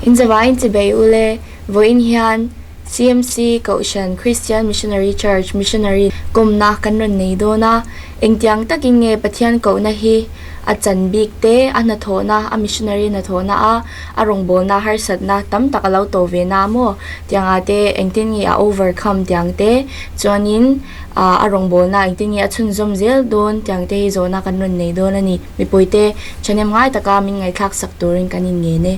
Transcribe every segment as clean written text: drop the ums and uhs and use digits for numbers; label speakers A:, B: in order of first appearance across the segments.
A: In zavaiin chibei ule, vawiin hian CMC Kohhran Christian Missionary Church Missionary kawmna kan rawn nei dawn a, engtiang takin nge Pathian kohna hi a chan bik te, a hnathawhna, a missionary hnathawhna a, a rawngbawlna harsatna tam tak a lo to ve na maw? Tiangah te engtin nge a overcome tiang te chuanin a rawngbawlna engtin nge a chhunzawm zel dawn tiang te hi zawhna kan rawn nei dawn a ni. Mipuite thahnem ngai taka min ngaihthlak sak turin kan inngen e.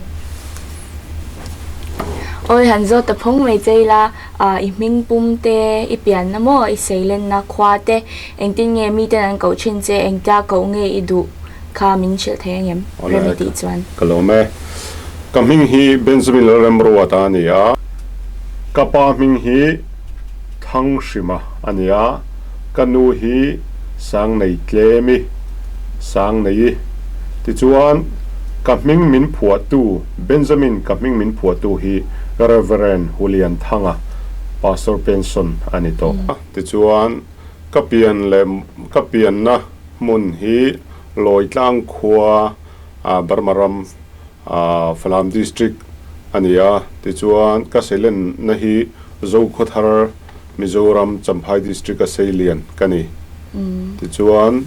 A: Awi han zawt ta phawng mai che ila, i hming pum te, i pianna maw, i seilenna khua te, engtin nge miten an koh thin che, engtia koh nge i duh kha min hrilh thei angem? Remi tih chuan.
B: Ka lawm e. Ka hming hi Benjamin Lalremruata a ni a, ka pa hming hi Thanghrima a ni a, ka nu hi Sangnei Tlemi, Sangneii. Tichuan, ka hming min phuahtu, Benjamin ka hming min phuahtu hi Rev. Hulian Thanga, Pastor Pension a ni tawh. Tichuan, ka pian leh ka pianna hmun hi Lawitlang khua, Burma ram, Falam District a ni a. Tichuan, ka seilenna hi Zokhawthar, Mizoram Champhai District a seilian ka ni. Tichuan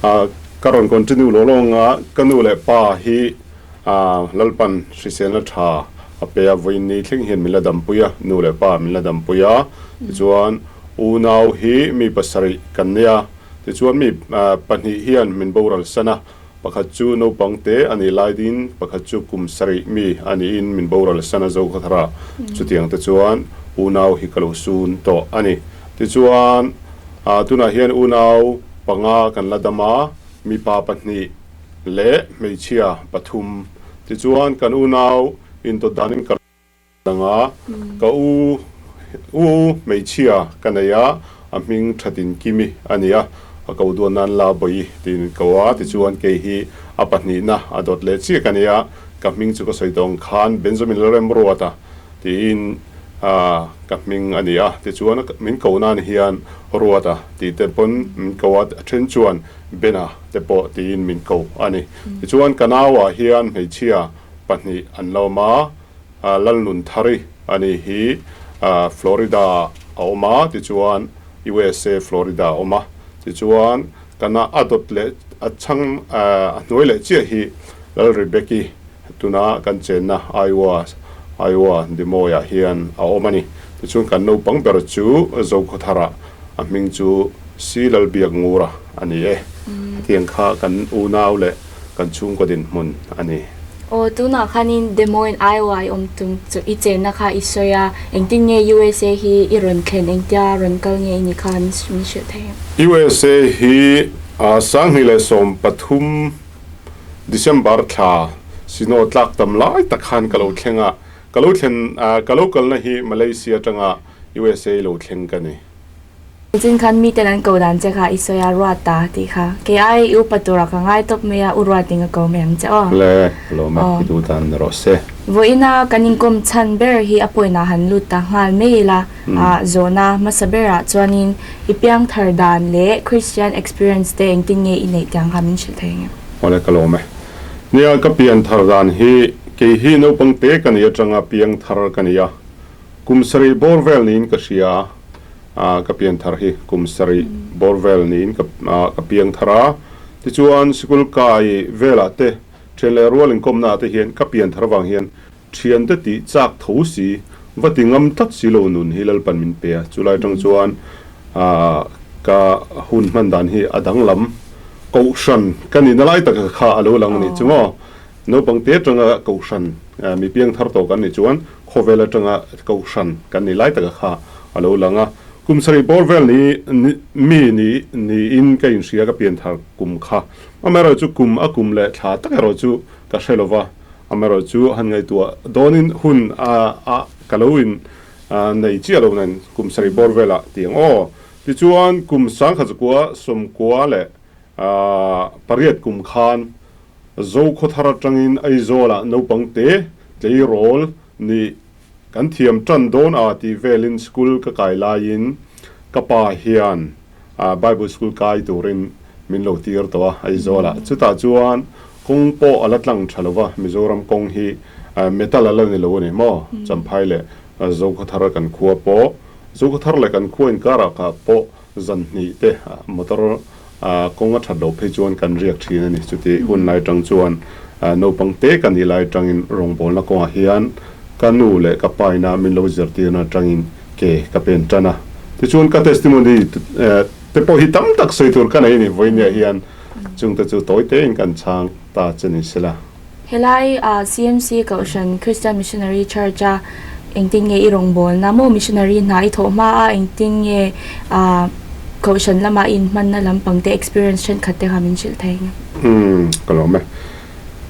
B: ka rawn continue lawh lawng a, ka nu leh pa hi Lalpan hriselna tha a pe a, vawiin ni thleng hian min la dampui a, nu leh pa min la dampui a. Tichuan unau hi mi pasarih kan nia, tichuan mi pahnih hian min boral san a, pakhat chu naupang te a nih lai ding, pakhat chu kum sarih mi a niin min boral san a zo kha thar a, chutiang te chuan unau hi ka lo sun tawh a ni. Tichuan, tunah hian unau panga kan la dam a, mipa pahnih leh hmeichhia pathum. Tichuan, kan unau intawt danin ka. Danga ka u u hmeichhia ka nei a, a hming Thatin Kimi a ni a, a ko duan nan La Bawi tiin min ko a, tichuan kei hi a pahnihna a dawt leh chiah ka ni a, ka hming chu ka sawi tawng khan Benjamin Lalremruata tiin ka hming a ni a, tichuan min ko nan hian Ruata tih te pawn min ko a, a then chuan Bena te pawh tiin min ko a ni. Tichuan ka nauah hian hmeichhia pahnih an lo awm a. Lalnunthari a ni hi Florida ah a awm a, tichuan USA Florida ah a awm a, tichuan kana a dawt leh a chhang a hnuai leh chiah hi Lalrebeki tuna kan chenna Iowa Iowa Des Moines ah hian a awm a ni. Tichuan kan naupang ber chu Zokhawthara a hming chu Si Lalbiakngura a ni e. Hetiang kha kan unau leh kan chhungkaw dinhmun a ni.
A: Aw, tunah khanin Des Moines, Iowa i awm tum chu i chenna kha i sawi a, engtin nge USA hi i rawn thlen, engtia rawn kal nge i nih kha min hrilh thei em?
B: USA hi 2013 December thla snow tlak tam lai tak khan ka lo thleng a, ka lo thlen, ka lo kalna hi Malaysia atanga USA lo thleng ka ni.
A: Nichin khan miten an ko dan che kha i sawi a, Ruat ta tih kha. Kei ai i upa tura ka ngai tawp mai a, u Ruat in ka ko mai ang che aw.
B: Le, ka lawm a, i duh dan ni rawh se.
A: Vawiina kan inkawm chhan ber hi a pawina han lut ta nghal mai ila, zawhna hmasa berah chuanin i piangthar dan leh Christian experience te engtin nge i neih tiang kha min hrilh thei ang em?
B: Awle, ka lawm e. Nia, ka pianthar dan hi kei hi naupang te ka nih atanga piangthar ka ni a, Kum sarih bawr vel niin ka hria a, ka pian thar hi kum sarih bawr vel niin ka ka piang thar a. Tichuan sikul kai velah te, thian leh rual inkawmna ah te hian ka pian thar avang hian thiante tih chak tho si, va ti ngam tlat si lo nun hi Lalpan min pe a. Chulai atang chuan ka hun hman dan hi a danglam kohhran ka nihna lai taka kha a lo lang a nih chu maw. Naupang te atanga kohhran mi piang thar tawh kan nih chuan khawvel atanga kohhran kan nih lai taka kha a lo lang a. Kum sarih bawr vel ni mi ni niin ka inhria ka pian thar kum kha. Amaherawhchu kum a kum leh thla tak erawh chu ka hre lo va. Amaherawhchu han ngaihtuah dawnin hun a a ka lo in nei chiah lo nen kum sarih bawr velah tiang aw. Tichuan kum sangkhat zakua sawmkua leh pariat kum khan Zokhawthar atangin Aizawlah naupang te tleirawl nih kan thiam tan dawn a tih velin school ka kai laiin ka pa hian Bible school kai turin min lo tir tawh a Aizawlah. Chutah chuan kawng pawh a la tlang tha lova, Mizoram kawng hi Metal a la ni lo a ni maw? Champhai leh Zokhawthar kan khua pawh, Zokhawthar leh kan khua inkarah kha pawh zan hnih te motor kawng a that loh phei chuan kan riak thin a ni. Chuti hun lai tang chuan naupang te ka nih lai tangin rawngbawlna kawngah hian ka nu leh ka pa ina min lo zirtirna tangin ke ka pen tan a. Tichuan ka testimony te pawh hi tam tak sawi tur ka nei a ni. Vawinia hian chungte chu tawi tein kan chhang ta che ni sela.
A: Helai ah CMC Kohhran Christian Missionary Church a engtin nge i rawngbawlna maw missionary hna i thawh hma a engtin nge ah Kohhran lama i inhmanna lampang te experience thenkhat te kha min hrilh thei ang em?
B: Umm ka lawm e.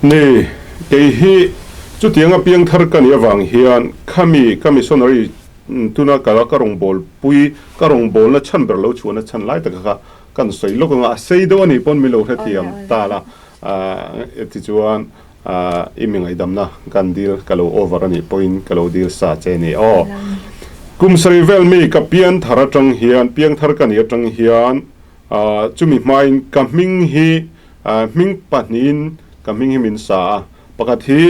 B: Ni, kei hi chutianga piangthar ka nih avang hian khami ka missionary tuna kala ka rawngbawlpui ka rawngbawlna chhan ber lo chhuahna chhan lai taka kha kan sawi lawk anga a sei deuh a nih pawn min lo hrethiam ta la. Tichuan, i mi ngaihdamna kan dil ka lo over a nih pawhin ka lo dil sa che ni aw. Kum sarih vel mi ka pian thar atang hian, piang thar ka nih atang hian chumi hmain ka hming hi hming pahnihin ka hming hi min sa a. Pakhat hi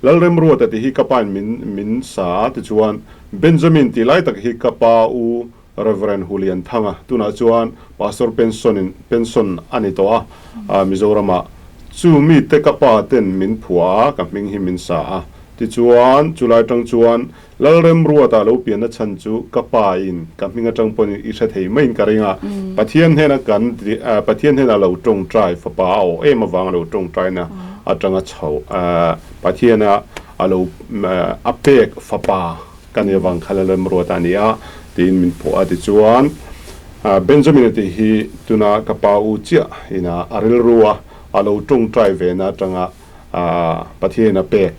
B: Lalremruata tih hi ka pain min min sa a, tichuan Benjamin tih lai tak hi ka pa u Rev. Hulian Thanga tunah chuan Pastor pension in pension a ni tawh a, Mizoramah chu mite ka pa ten min phuah a, ka hming hi min sa a. Tichuan, chulai tang chuan Lalremruata lo pianna chhan chu ka pa in ka hming atang pawhin i hre thei maiin ka ring a, Pathian hnena kan Pathian hnena lo tawngtai fapa a awh em avanga lo tawngtaina atanga chho Pathiana a lo a pek fapa Ka nia vang kha Lalremruat a ni a, tiin min phuah a. Tichuan, Benjamin-a tih hi tuna ka pa u chiah ina a rilru a, a lo tawngtai ve na atanga Pathian a pek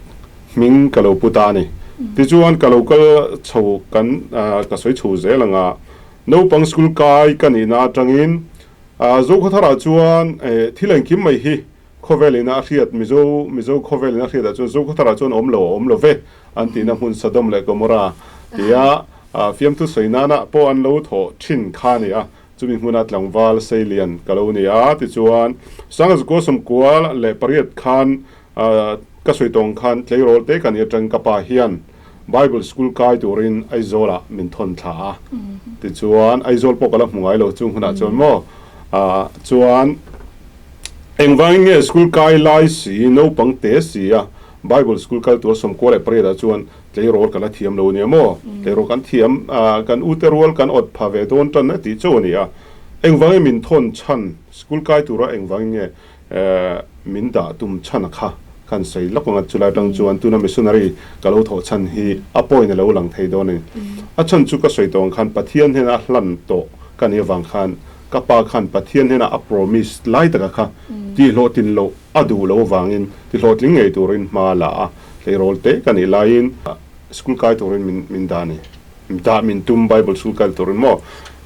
B: hming ka lo pu ta a ni. Tichuan, ka lo kal chho kan ka sawi chho zel ang a, naupang school kai ka nihna atangin Zokhawtharah chuan thil engkim mai hi Khawvel ina a hriat Mizo Mizo khawvel ina a hriatah chuan Zokhawtharah chuan awm lo a awm lo ve an tihna hmun Sodom leh Gomorrah tia fiamthu sawi nana pawh an lo thawh thin kha a ni a, chumi hmuna tlangval Seilian ka lo ni a tichuan Sangazukua sawmkua leh pariat khan ka sawi tawng khan tleirawl te ka ni atang ka pa hian Bible school kai turin Aizawlah min thawn thla a tichuan Aizawl pawh ka la hmu ngai lo chung hunah chuan maw chuan Engvangin nge school kai lai si, naupang te si a Bible school kal tur 18 ah chuan tleirawl ka la thiam lo ania maw? Tleirawl kan thiam, kan ute rual kan awt pha ve dawn tan a tih chauh a ni a. Engvangin min thawn chhan, school kai tura engvangin nge min dah tum chhan a kha kan sawi lawk ang a, chulai atang chuan tuna missionary ka lo thawh chhan hi a point a lo lang thei dawn a ni. A chhan chu ka sawi tawh ang khan Pathian hnena hlan tawh ka nih avang khan Ka pa khan Pathian hnenah a promise lai taka kha tihhlawhtlin loh a duh loh avangin tihlawhtling ngei turin hma a la a, tleirawl te ka nih laiin school kai turin min min dah a ni. Dah min tum Bible school kal turin maw?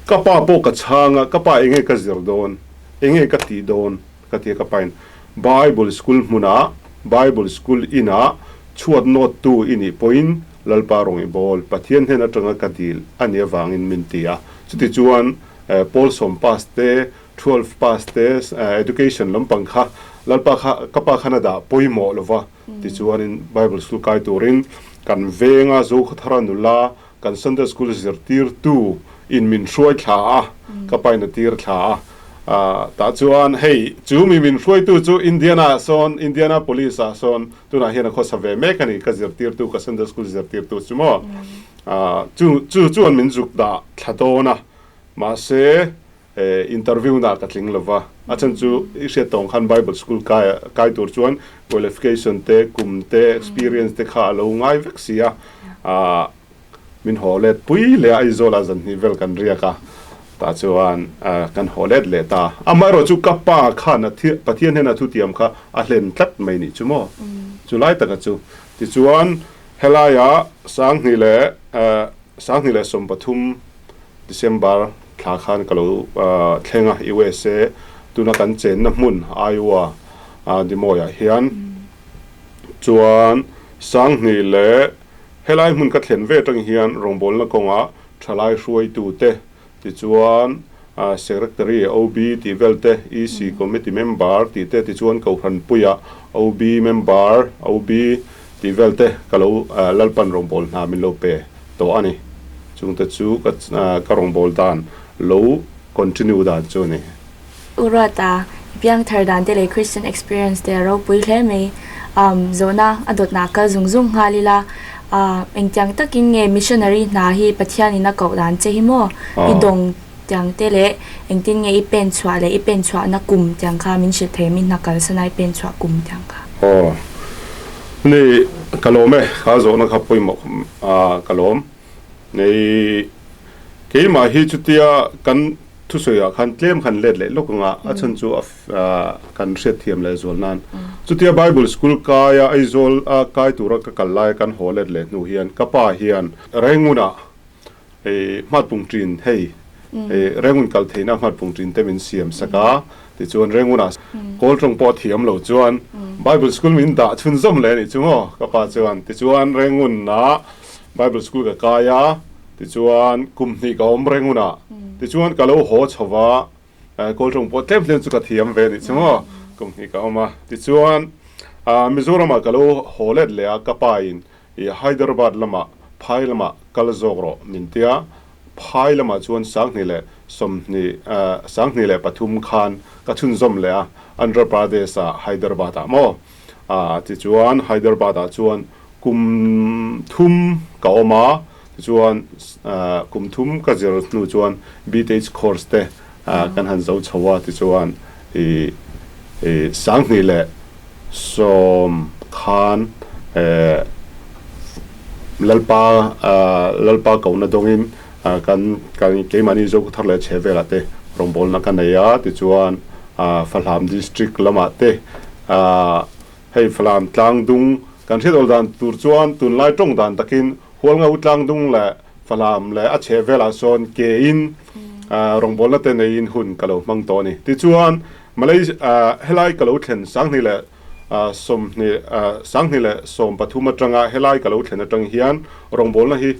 B: Ka pa pawh ka chhang a, ka pa enge ka zir dawn? Enge ka tih dawn? Ka ti a, ka pain Bible school hmunah, Bible school inah chhuat nawttu i nih pawhin Lalpa rawng i bawl, Pathian hnen atanga ka dil a nih avangin min ti a. Chutichuan Pawl sawm pass te, 12 pass te, education lampang kha Lalpa kha ka pa khan a dah pawimawh lo va, tichuanin Bible school kai turin kan venga Zokhawthara nula kan Sunday school zirtirtu in min hruai thla a, ka pain a tir thla a, tah chuan hei chu mi min hruaitu chu Indiana ah sawn Indianapolis ah sawn tunah hian a khawsa ve mek a ni, ka zirtirtu ka Sunday school zirtirtu chu maw. Chu chu chuan min zuk dah thla dawn a, mahse interview na ka tling lo va, a chhan chu i hriat tawng khan Bible school kai kai tur chuan qualification te, kum te, experience te kha a lo ngai vek si a, min haw let pui leh a, Aizawl ah zan hnih vel kan riak a, tah chuan kan haw let leh ta. Amaherawh chu ka pa khan a Pathian hnena thutiam kha a hlen tlat mai nih chu maw? Chu lai taka chu. Tichuan Helaia 2013 December thla khan ka lo thleng a, USA tuna kan chenna hmun Iowa Des Moines ah hian chuan 2000 leh helai hmun ka thlen ve atang hian rawngbawlna kawngah thalai hruaitute tichuan Secretary OB tih vel te, EC Committee member tih te tichuan Kohhranpuia OB member, OB. tih vel te ka lo Lalpan rawngbâwl hna min lo pe tawh a ni. Chungte chu ka ka rawngbâwl dan lo continue dan chu a ni.
A: U Ruata, i piangthar dan te leh Christian experience te a ropui hle mai. Um, zawhna a dawtna kal zung zung nghal ila, ah, engtiang takin nge missionary hna hi Pathianin a koh dan che hi maw? I dawng tiang te leh engtin nge i pen chhuah leh i pen chhuahna kum tiang kha min hrilh thei mi hna kalsana i pen chhuah kum tiang kha.
B: Aw, ni ka lawm e, kha zawhna kha pawimawh ah ka lawm. Nei keimah hi chutia kan thusawiah khan tlem khan let leh lawk anga a chhan chu a kan hriatthiam leh zual nan. Chutia Bible school kaia Aizawl a kai tura ka kal laia kan haw let leh hnu hian ka pa hian Rengunah hmatpung ṭin hei Rengun kal theihna hmatpung ṭin te min siam sak a, tichuan Rengunah kawl ṭawng pawh a thiam lo chuan Bible school min dah chhunzawm leh a nih chu maw ka pa chuan. Tichuan Rengunah Bible school ka kai a, tichuan kum hnih ka awm Rengunah tichuan ka lo haw chho va, kawl ṭawng pawh tlem tlem chu ka thiam ve a nih chu maw kum hnih ka awm a. Tichuan Mizoramah ka lo haw let leh a, ka pa in I Hyderabad lamah phai lamah kal zawk rawh min tia, phai lamah chuan 2020 23 khan ka chhunzawm leh a, Andhra Pradesh ah Hyderabad ah maw? Ah tichuan Hyderabad ah chuan kum thum ka awm a, tichuan kum thum ka zir hnu chuan BTech course te kan han zo chho a, tichuan i 2010 khan Lalpa Lalpa kohna dawngin kan kan keimahni Zokhawthar leh chhehvelah te rawngbawlna ka nei a, tichuan Fahlam District lamah te hei Fahlam Tlangdung kan hriat awl dan tur chuan tunlai tawng dan takin Hualngo Tlangdung leh Fahlam leh a chhehvelah sawn kein rawngbawlna te neiin hun ka lo hmang tawh a ni. Tichuan Malaysia helai ka lo thlen 2023 atanga helai ka lo thlen atang hian rawngbawlna hi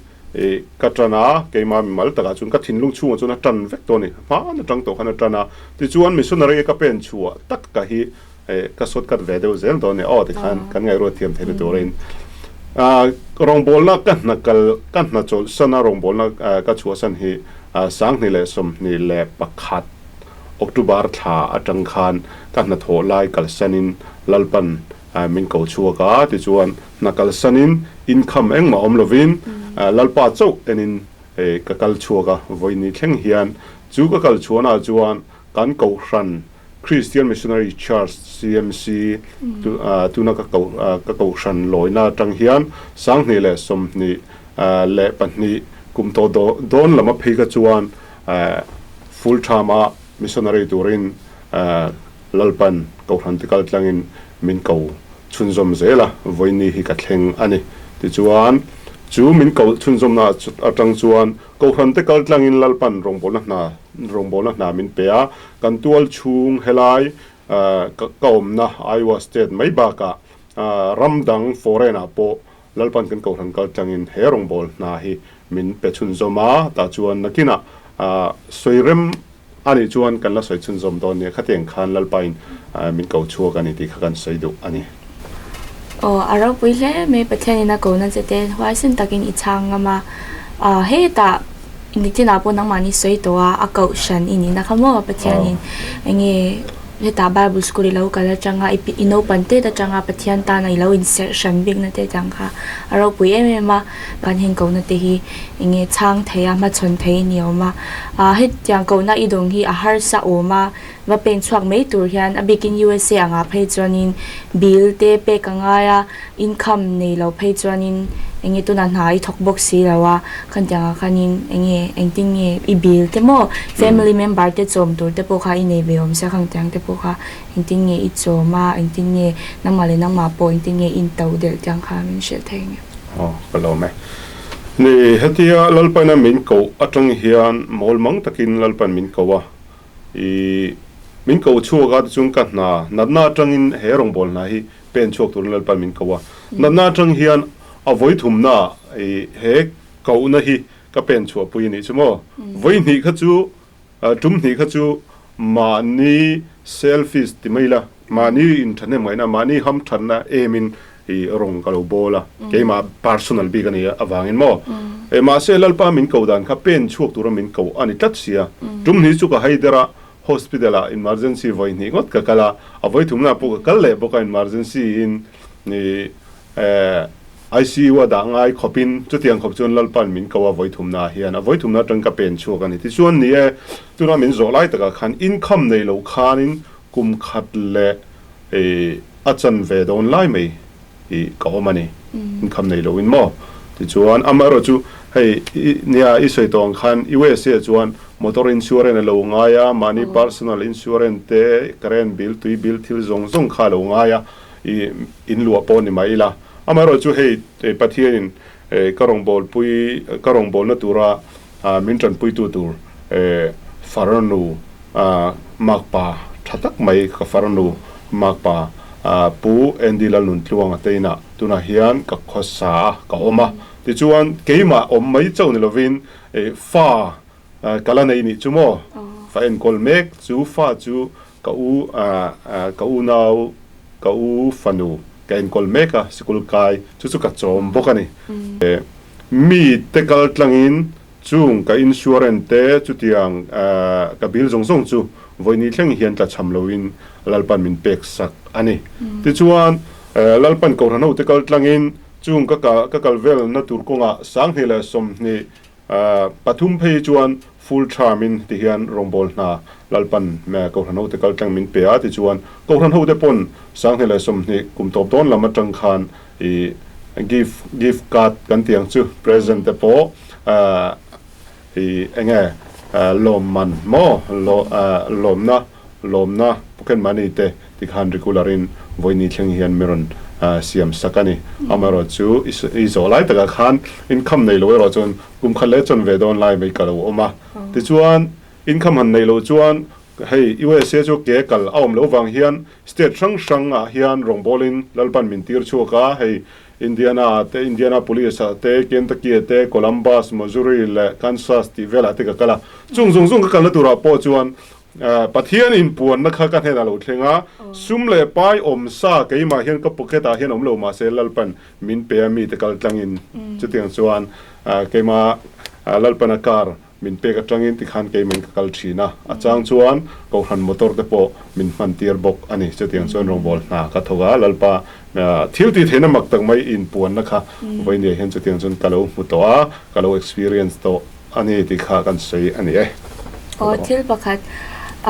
B: ka tan a, keimah mimal takah chuan ka thinlung chhungah chuan a tan vek tawh a ni. Hmaan atang tawh khan a tan a, tichuan missionary ka pen chhuah tak ka hi ka sawt kat ve deuh zel dawn a ni. Aw tikhan kan ngaihruat thiam theihna turin rawngbawlna ka hna kal ka hna chawlhsan a rawngbawlna ka chhuahsan hi 2021 October thla atang khan ka hnathawh lai kalsanin Lalpan min ko chhuak a, tichuan hna kalsanin income engmah awm lovin Lalpa chauh enin ka kal chhuak a, vawiin thleng hian chu ka kal chhuahnaah chuan kan Kohhran Christian Missionary Church, CMC, tuna ka Kohhran lawina atang hian 2022 kum tawh dawn lama phei kha chuan Full time a missionary turin Lalpan Kohhran te kal tlangin min ko chhunzawm zel a, vawiini hi ka thleng a ni. Tichuan, chu min ko chhunzawmna atang chuan Kohhran te kal tlangin Lalpan rawngbawlna hna rawngbawlna hna min pe a, kan tual chhung helai ka awmna Iowa State mai bakah ram dang foreign ah pawh Lalpan kan Kohhran kal tlangin he rawngbâwl hna hi min pe chhunzawm a, tah chuan nakinah sawi rem a nih chuan kan la sawi chhunzawm dawn nia, khatiang khan Lalpain min ko chhuak a ni tih kha kan sawi duh a ni.
A: Aw, a ropui hle mai, Pathianin a kohna che te huaisen takin i chhang ngam a, hetah nitinah pawh nangmahni sawi tawh a, a kohhran i nihna kha maw Pathianin enge Hetah Bible school i lo kal atanga i i naupang tet atanga Pathian tana i lo inserh hran bikna te tang kha a ropui em em a, kan heng kohna te hi eng nge chhang thei a hmachhawn thei a ni awm a, ah hetiang kohna i dawng hi a harsa awm a, va peng chhuak mai tur hian a bikin USA angah phei chuanin bill te pek a ngai a, Income nei lo phei chuanin eng nge tunah hna i thawk bawk si lo a, khantiang ah khanin eng nge engtin nge i bill te maw family member te chawm tur te pawh kha i nei ve awm sia khangtiang te pawh kha engtin nge i chawm a engtin nge nangmah leh nangmah pawh engtin nge i into delh tiang kha min hrilh thei ang em?
B: Aw ka lawm e. Ni hetia Lalpaina min koh atang hian mawl mang takin Lalpan min ko a, i min koh chhuak a tichuan ka hna natna atangin he rawngbâwl hna hi Pen chhuak turin Lalpan min ko a. Natna atang hian a vawi thumna i he kohna hi ka pen chhuahpui a nih chu maw? Vawi hnih kha chu, tum hnih kha chu mahni selfish ti mai ila, mahni inthahnem ngaihna, mahni hamthatna emin i rawng ka lo bawl a, keimah personal bik a ni avangin maw. E mahse Lalpa min ko dan kha pen chhuak tura min ko a ni tlat sia. Tum hnih chu ka haider a, hospital ah emergency vawi hnih ngawt ka kal a, a vawi thumna pawh ka kal leh bawk a emergency in i ICU a dah ngai khawpin chutiang khawp chuan Lalpa'n min ko a vawi thumna ah hian a vawi thumna atang ka pen chhuak a ni. Tichuan ni e, tuna min zawh lai takah khan income nei lo khanin kum khat leh i a chan ve dawn lai mai i ka awm a ni. Income nei loin maw? Tichuan amaherawhchu hei nia i sawi tawh ang khan USA chuan motor insurance a lo ngai a, mahni personal insurance te, current bill, tui bill thil zawng zawng kha a lo ngai a, i in luah pawh ni mai ila. Amaherawhchu hei Pathianin ka rawngbawlpui ka rawngbawlna tura min tanpuitu tur farnu makpa tha tak mai ka farnu makpa Pu Andy Lalnuntluanga te inah tunah hian ka khawsa a, ka awm a. Tichuan keimah awm mai chauh ni lovin fa ka la nei nih chu maw? Fa enkawl mek chu fa chu ka u ka unau ka u fanu ka enkawl mek a, sikul kai chu chu ka chawm bawk a ni. Mi te kal tlangin chung ka insurance te chutiang ka bill zawng zawng chu vawini thleng hian tla cham loin Lalpan min pek sak a ni. Tichuan Lalpan Kohhran ho te kal tlangin chung ka ka kal velna tur kawngah 2023 phei chuan full term in ti hian rawngbâwl hna Lalpan Kohhran ho te kal tlang min pe a. Tichuan Kohhran ho te pawn 2020 kum tawp dawn lam atang khan I gift gift card kan tih ang chu present te pawh i enge lawmman maw lawmna lawmna pocket money te tikhan regular in vawiini thleng hian mi rawn siam sak a ni. Amaherawh chu i zawh lai takah khan income nei lo erawh chuan kum khat leh chawn ve dawn lai mai ka lo awm a. Tichuan income han neih loh chuan hei USA chu ke kal a awm loh vang hian State hrang hrang ah hian rawngbawlin Lalpan min tir chhuak a, hei Indiana ah te, Indianapolis ah te, Kentucky ah te, Columbus, Missouri leh Kansas tih velah te ka kal a. Chung zawng zawng ka kalna turah pawh chuan Pathian inpuanna kha ka hnenah lo thleng a, sum leh pai awm sa keimah hian ka pocket ah hian awm lo mahse Lalpan min pe a mite kal tlangin chutiang chuan keimah Lalpana car Min pek atangin tikhan keimahin ka kal thin a, a chang chuan Kohhran motor te pawh min hman tir bawk a ni. Chutiang chuan rawngbâwl hna ka thawk a, Lalpa thil tih theihna mak tak mai inpuanna kha vawinia hian chutiang chuan ka lo hmu tawh a, ka lo experience tawh a ni tih kha kan sawi a ni e.
A: Aw thil pakhat,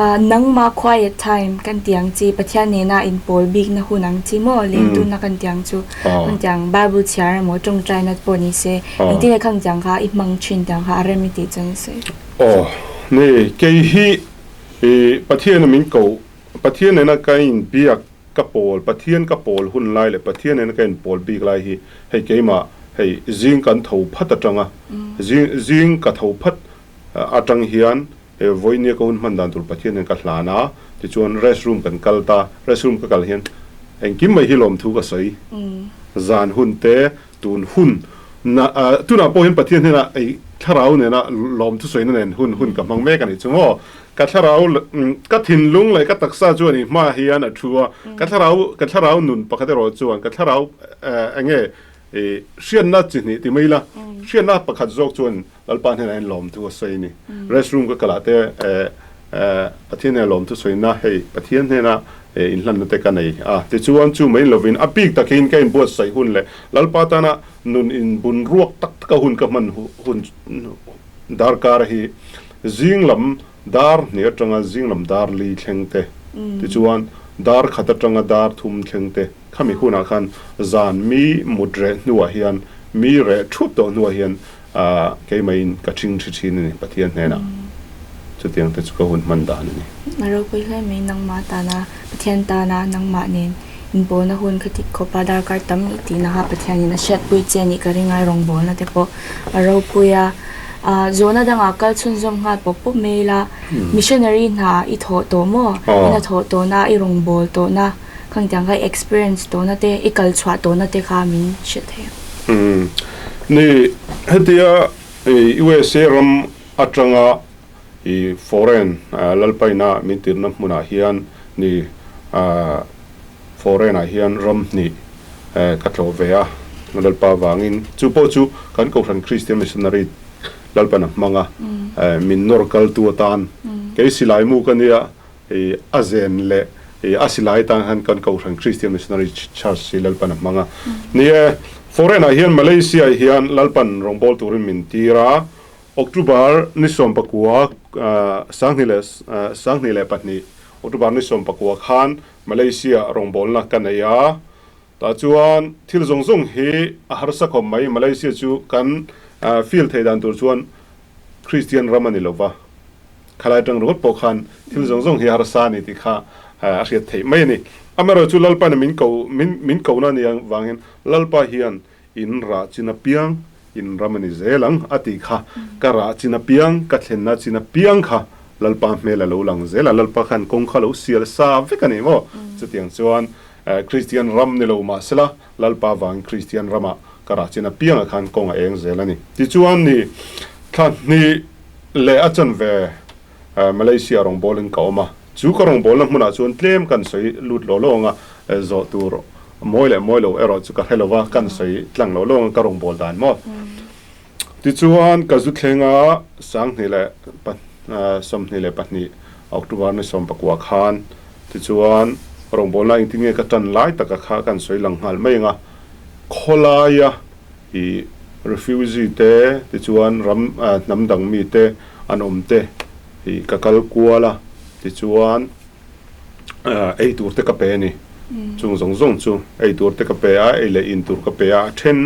A: Nangmah quiet time kan ti ang chi, Pathian nena inpawl bikna hun ang chi maw, lengtunna kan ti ang chu, kan ti ang Bible chhiar emaw tawngtaina pawh ni se, engtin nge khang tiang kha i hmang thin tiang kha a rem i tih chuan i sawi.
B: Aw ni, kei hi i Pathian a min ko, Pathian nena ka inbiak ka pawl, Pathian ka pawl hun lai leh Pathian nena ka inpawl bik lai hi hei keimah hei zing kan tho phat atanga zing zing ka tho phat atang hian He vawinia ka hun hman dan tur Pathian hian ka hlan a, tichuan rest room kan kal ta, rest room ka kal hian engkim mai hi lawmthu ka sawi, zan hun te, tun hun na tunah pawh hian Pathian hnenah ei thlarau nena lawmthu sawina nen hun hun ka hmang mek a nih chu maw, ka thlarau ka thinlung leh ka taksa chuan i hma hian a thu a, ka thlarau ka thlarau nun pakhat erawh chuan ka thlarau enge i hriatna chi hnih ti mai ila, hriatna pakhat zawk chuan Lalpa hnenah hian lawmthu a sawi a ni. Rest room ka kalah te Pathian hnenah lawmthu sawina hei Pathian hnena inhlanna te ka nei a. Tichuan chu mai lovin a bik takin ka inbuatsaih hun leh Lalpa tana nun inbun ruak tak taka hun ka hman hun darkar hi zing lam dar hnih atanga zing lam dar li thleng te, tichuan dar khat atanga dar thum thleng te khami hunah khan zan mi mut reh hnuah hian mi reh thup tawh hnuah hian A, keimah-in ka ṭhing ṭhi ṭhin a ni, Pathian hnenah. Chutiang te chu ka hun hman dan a ni.
A: A ropui hle mai, nangmah tana, Pathian tana nangmah nen inpawlna hun kha tik khawpa darkar tam i tihna kha Pathianin a hriatpui che a nih ka ring a, rawngbawlna te pawh a ropui a. A, zawhna dangah kal chhunzawm nghal pawp pawp mai ila, missionary hna i thawh tawh maw? I hnathawh tawhna, i rawngbâwl tawhna, khangtiang kha i experience tawhna te, i kal chhuah tawhna te kha min hrilh thei ang.
B: Ni, hetia USA ram atanga i foreign lalpaina min tirhna hmunah hian ni foreign ah hian ram hnih ka tlawh ve a, Lalpa vangin chu pawh chu kan Kohhran Kristian Missionary Lalpan a hmang a, min nawr kaltu atan kei silai mu ka nia, a zen leh a silai tan khan kan Kohhran Kristian Missionary Church hi Lalpan a hmang a. Ni e, foreign ah hian Malaysia ah hian Lalpan rawngbâwl turin min tir a, October ni 19 2022 October ni 19 khan Malaysia rawngbâwlna ka nei a, tah chuan thil zawng zawng hi a harsa khawp mai. Malaysia chu kan feel theih dan tur chuan Kristian ram a ni lo va, khalai atang ringawt pawh khan thil zawng zawng hi harsa a ni tih kha a hriat theih mai a ni. Amaherawhchu Lalpain min ko min kohna a nih avangin Lalpa hian in rah chin apiang in ram a ni zel ang a tih kha ka rah chin apiang, ka thlenna chin apiang kha Lalpa hmel a lo lang zel a, Lalpa khan kawng kha lo sial sa vek a ni maw? Chutiang chuan Kristian ram ni lo mahsela Lalpa vangin Kristian ramah ka rah chin apiangah khan kawng a eng zel a ni. Tichuan ni thla hnih leh a chanve Malaysia rawngbawlin ka awm a, chu ka rawngbawlna hmunah chuan tlem kan sawi lut lo lo ang a, zawh tur mawi leh mawi lo erawh chu ka hre lo va, kan sawi tlang lo lo ang a ka rawngbâwl dan maw. Tichuan ka zu thleng a, 2022 October ni 19 khan tichuan rawngbâwlna engtin nge ka ṭan lai taka kha kan sawi lang nghal mai ang a, khawlaia i refugee te tichuan ram hnam dang mite an awm te i ka kal kual a tichuan ei tur te ka pe a ni. Chung zawng zawng chu ei tur te ka pe a, ei leh in tur ka pe a, a then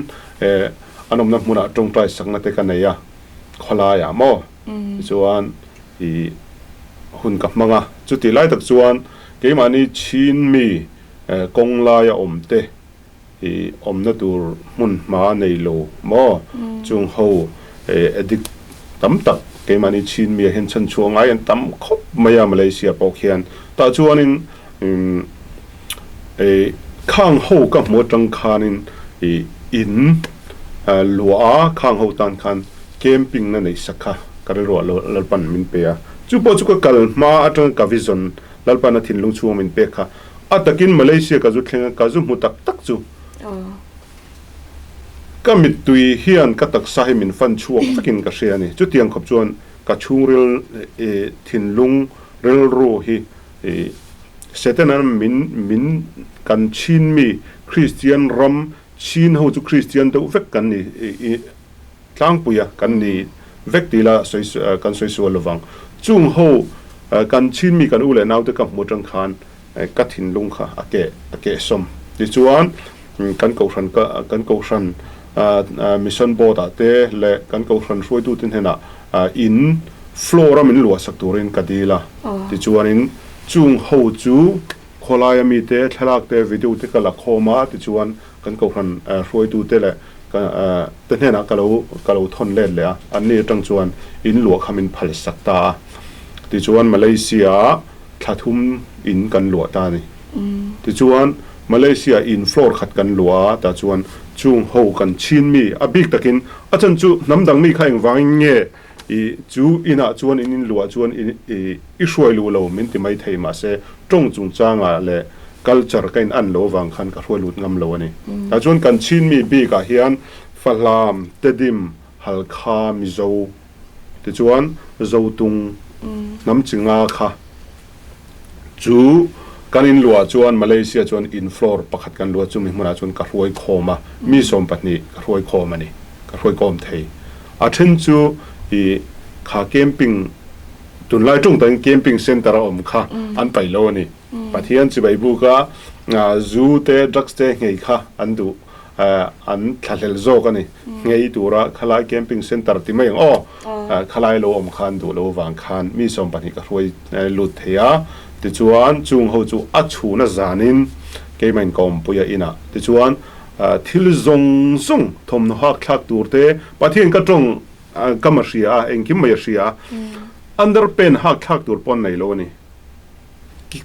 B: an awmna hmunah tawngtai sakna te ka nei a, khawlaiah maw tichuan i hun ka hmang a. Chutih lai tak chuan keimahni Chin mi kawng laia awm te I awmna tur hmun hma nei lo maw? Chung ho addict tam tak keimahni Chin mi ah hian chhan chhuah ngai an tam khawp mai a Malaysia pawh khian. Tah chuanin khang ho ka hmu atang khanin in luah a khang ho tan khan camping na neih sak kha ka rilruah Lalpan min pe a. Chu pawh chu ka kal hma atanga ka vision Lalpan a thinlung chhunga min pek kha. A takin Malaysia ka zu thleng a, ka zu hmu tak tak chu. Ka mittui hian ka taksa hi min fan chhuak vekin ka hria a ni. Chutiang khawp chuan ka chhungril thinlung rilru hi Satan-a min min kan chhin mi Kristian ram chhin ho chu Kristian deuh vek kan ni tlangpui a kan ni vek ti ila sawi kan sawi sual lovang. Chung ho kan chhin mi kan u leh naute ka hmu atang khan ka thinlung kha a keh a keh sawm. Tichuan kan kohhran ka kan kohhran mission board ah te leh kan kohhran hruaitute hnenah in floor a min luah sak turin ka dil a. Tichuanin chung ho chu khawlaia mite thlalak te video te ka la khawm a tichuan kan kohhran hruaitute leh te hnenah ka lo ka lo thawn let leh a, anni atang chuan in luah kha min phal sak ta a. Tichuan Malaysia ah thla thum in kan luah ta a ni. Tichuan Malaysia in floor khat kan luah a, tah chuan chung ho kan chhin mi a bik takin a chan chu hnam dang mi kha engvangin nge i chu inah chuan in in luah chuan i i hruai luh lo min ti mai thei mahse tawng chungchangah leh culture ka in an lo avang khan ka hruai lut ngam lo a ni. Tah chuan kan chhin mi bikah hian Fahlam, Tedim, Halkha, Mizo tichuan Zotung hnam chi nga kha chu kan in luah chuan Malaysia chuan in floor pakhat kan luah chumi hmunah chuan ka hruai khawm a, mi 12 ka hruai khawm a ni, ka hruai khawm thei. A then chu i kha camping tunlai tawng takin camping center a awm kha an paih lo a ni. Pathian chibai buka zu te drugs te nghei kha an duh an thlahlel zawk a ni. Nghei tura khalai camping center ti mai ang aw khalai lo awm khan duh lo vang khan mi 12 ka hruai lut thei a. Tichuan chung ho chu a chhuna zanin keimah in ka awmpui a inah tichuan thil zawng zawng thawmhnaw hak thlak tur te Pathian ka tawng ka ma hria a engkim mai a hria a underpant hak thlak tur pawh an nei lo a ni.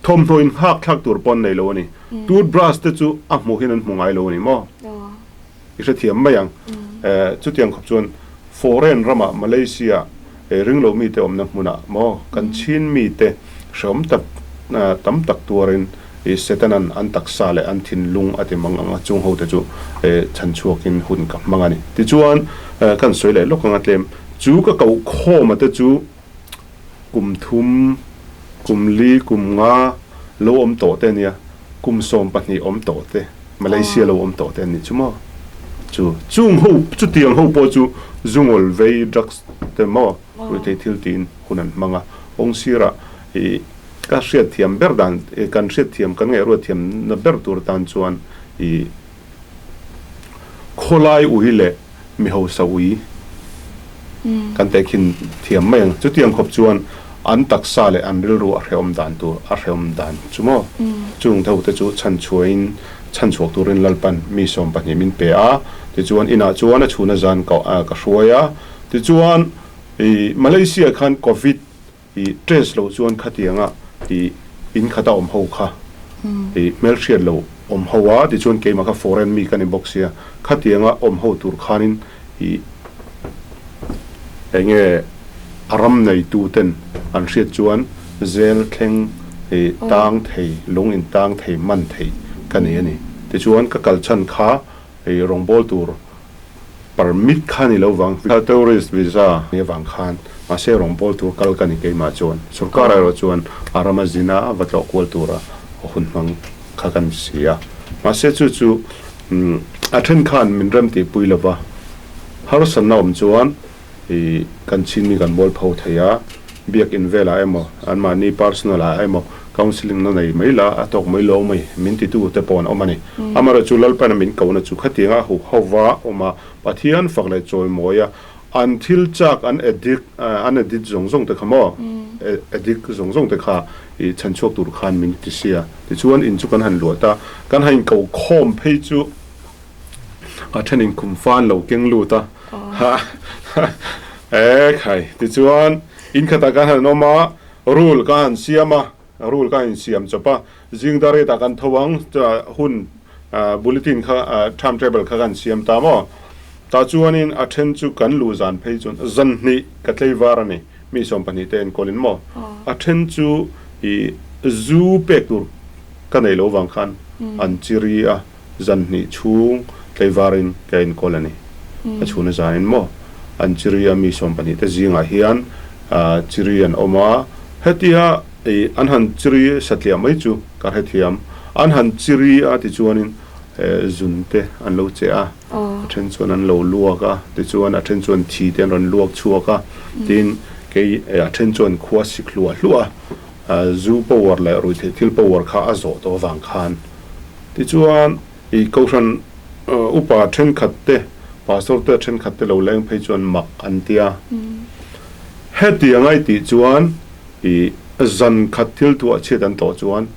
B: Thawmhnaw in nghak thlak tur pawh an nei lo a ni. Toothbrush te chu a hmuh hian an hmu ngai lo a ni maw? I hrethiam mai ang. Chutiang khawp chuan foreign ramah Malaysia ringlo mite awmna hmunah maw kan Chin mite hreawm tak tam tak tuarin i Setanan an taksa leh an thinlung a ti mang ang a, chung hote chu chhan chhuakin hun ka hmang a ni. Tichuan, kan sawi leh lawk ang a tlem chu ka koh khawma te chu kum thum, kum li, kum nga lo awm tawh te ania, kum 12 awm tawh te, Malaysia lo awm tawh te an nih chu maw? Chu chung ho, chutiang ho pawh chu zungawl vei, drugs te maw, ruihtheih thil tiin hun an hmang a, awngsirah i ka hriatthiam ber dan, kan hriatthiam, kan ngaihruat thiamna ber tur tan chuan i khawlai ui leh mi hausa ui kan tehkhin thiam mai ang. Chutiang khawp chuan an taksa leh an rilru a hrehawm dan tur a hrehawm dan chu maw? Chung tho te chu chhanchhuahin chhanchhuak turin Lalpan mi 12 min pe a, tichuan inah chuan a chhuna zan ka ka hruai a, tichuan i Malaysia khan Covid i test loh chuan khatianga i in khata awm ho kha i hmelhriat lo awm ho a, tichuan keimah kha foreign mi ka ni bawk sia, khatianga awm ho tur khanin i enge a ram neitu ten an hriat chuan zel thleng i tang thei, lung in tang thei, man thei ka nei a ni. Tichuan ka kal chhan kha i rawngbawl tur permit kha ni lo vang, tourist visa ni avang khan mahse rawngbawl tur kal ka ni keimah chuan sorkar erawh chuan a rama zina va tlawh kual tura hun hmang kha kan si a. Mahse chu chu a then khan min rem tihpui lo va, harsatna awm chuan i kan chin mi kan bawl pho thei a, biakin velah emaw anmahni personal ah emaw counselling na nei mai la a tawk mai lo mai min titu te pawh an awm a ni. Amaherawhchu chu Lalpana min kohna chu khatianga a huh ho va awm a, Pathian fak leh chawimawi a, an thil chak an addict an addict zawng zawng te kha maw addict zawng zawng te kha i chhanchhuak tur khan min ti sia. Tichuan in chu kan han luah ta, kan han inkoh khawm phei chu a thenin khum fan lo keng lut a, e khai tichuan in khatah kan han awm a, rule ka han siam a, rule ka han insiam chawp a, zing dar hetah kan tho ang hun bulletin kha timetable kha kan siam ta maw, tah chuanin a then chu kan luh zan phei chuan zan hnih ka tlei var a ni, mi 12 te enkawlin maw, a then chu i zu pek tur ka nei lo vang khan an chiri a. Zan hnih chhung tlaivarin ka enkawl a ni. A chhuna zanin maw? An chiri a mi 12 te zingah hian chiri an awm a, hetia an han chiri satliah mai chu ka hrethiam. An han chiri a tichuanin zun te an lo che a, a then chuan an lo luak a, tichuan a then chuan thi te an rawn luak chhuak a, tin kei a then chuan khua sik hluah hluah a, zu power leh ruihtheih thil power kha a zawh tawh avang khan Tichuan, i Kohhran upa thenkhat te, Pastor te thenkhat te lo leng phei chuan mak an ti a. Hetiang ai tih chuan i zan khat thil thuah chhiat an tawh chuan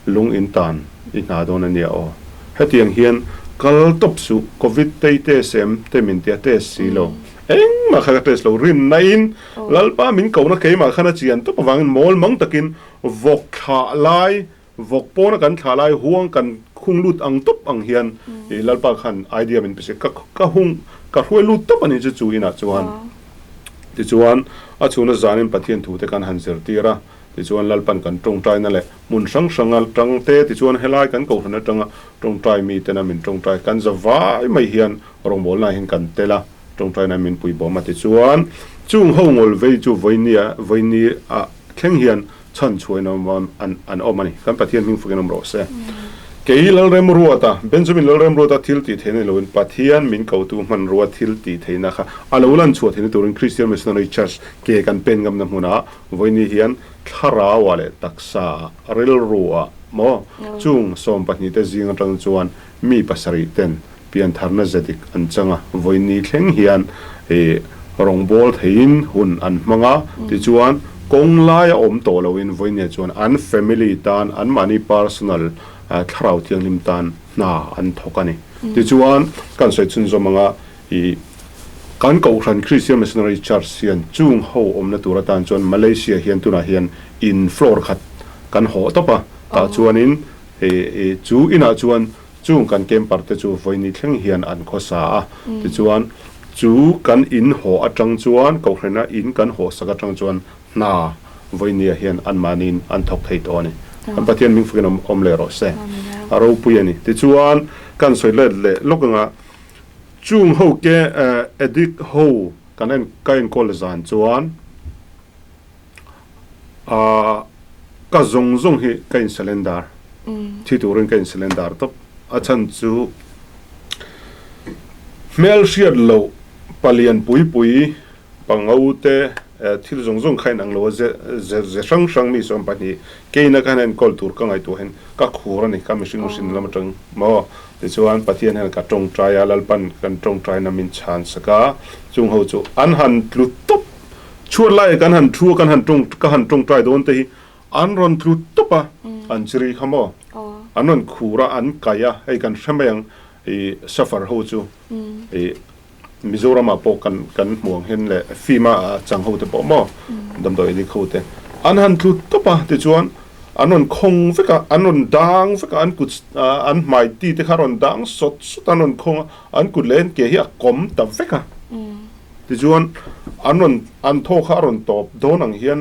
B: lung in tan i hna dawn a nia aw. Hetiang hian kal tawp suh, Covid tei test em te min tia test si lo. Engmah kha ka test lo, rinna in Lalpa min kohna keimah khan a chian tawp avangin mawl mang takin vawk thlah lai Vawk pawna kan thlah lai huang kan khung lut ang tawp ang hian i Lalpa khan idea min pe se ka ka hung ka hruai lut tawp a ni chu chu inah chuan tichuan a chhuna zanin Pathian thu te kan han zirtir a tichuan Lalpan kan tawngtaina leh hmun hrang hranga tang te tichuan helai kan kohhran atanga tawngtai mi tena min tawngtai kan za vai mai hian rawngbawlna hian kan tel a tawngtaina min pui bawm a tichuan chung ho ngawl vei chu vawinia vawini ah thleng hian chhan chhuain awm an an awm a ni. Kan Pathian hming fakin awm rawh se. Kei Lalremruata, Benjamin Lalremruata thil tih theihna ni loin Pathian min kotu hmanrua thil tih theihna kha a lo lan chhuah theihna turin Christian Missionary Church ke kan pen ngamna hmunah vawiini hian thlarauah leh taksaah, rilruah maw chung 12 te zing atang chuan mi pasarih ten piantharna zedik an chang a, vawiini thleng hian ih rawngbâwl theiin hun an hmang a, tichuan kawng laia awm tawh loin vawinia chuan an family tan, anmahni personal thlarau thianghlim tan hna an thawk a ni. Tichuan kan sawi chhunzawm anga ih kan Kohhran Christian Missionary Church hian chung ho awmna tur atan chuan Malaysia hian tunah hian in floor khat kan hawh tawp a, tah chuanin ih chu inah chuan Chung kan camper te chu vawiini thleng hian an khawsa a, tichuan chu kan in haw atang chuan Kohhrana in kan haw sak atang chuan hna vawinia hian anmahniin an thawk thei tawh a ni. Kan Pathian hming fakin awm awm leh rawh se. A ropui a ni. Tichuan, kan sawi let leh lawk anga chung ho ke addict ho kan en ka enkawl zan chuan ah ka zawng zawng hi ka in surrender thi turin ka in surrender tawp. A chhan chu hmelhriat loh palian pui pui Pango te thil zawng zawng kha in ang lo a, ze ze hrang hrang mi 12 keina khan enkawl tur ka ngaihtuah hian ka khur a ni, ka mihring hrin lam atang maw? Tichuan Pathian hian ka tawngtai a, Lalpan kan tawngtaina min chhan sak a, chung ho chu an han tlu tawp, chhuat laiah kan han thu a, kan han tawng ka han tawngtai dawn te hi an rawn tlu tawp a, an chiri kha maw? An rawn khur a, an kai a, hei kan hre mai ang i suffer ho chu i Mizoram ah pawh kan kan hmu ang hian leh fima a chang ho te pawh maw damdawi edik ho te an han tlu tawp a tichuan an rawn khawng vek a an rawn dang vek a an kut an hmai ti te kha a rawn dang sawt sawt a an rawn khawng a an kut leh an ke hi a kawm ta vek a tichuan an rawn an thaw kha a rawn tawp dawn ang hian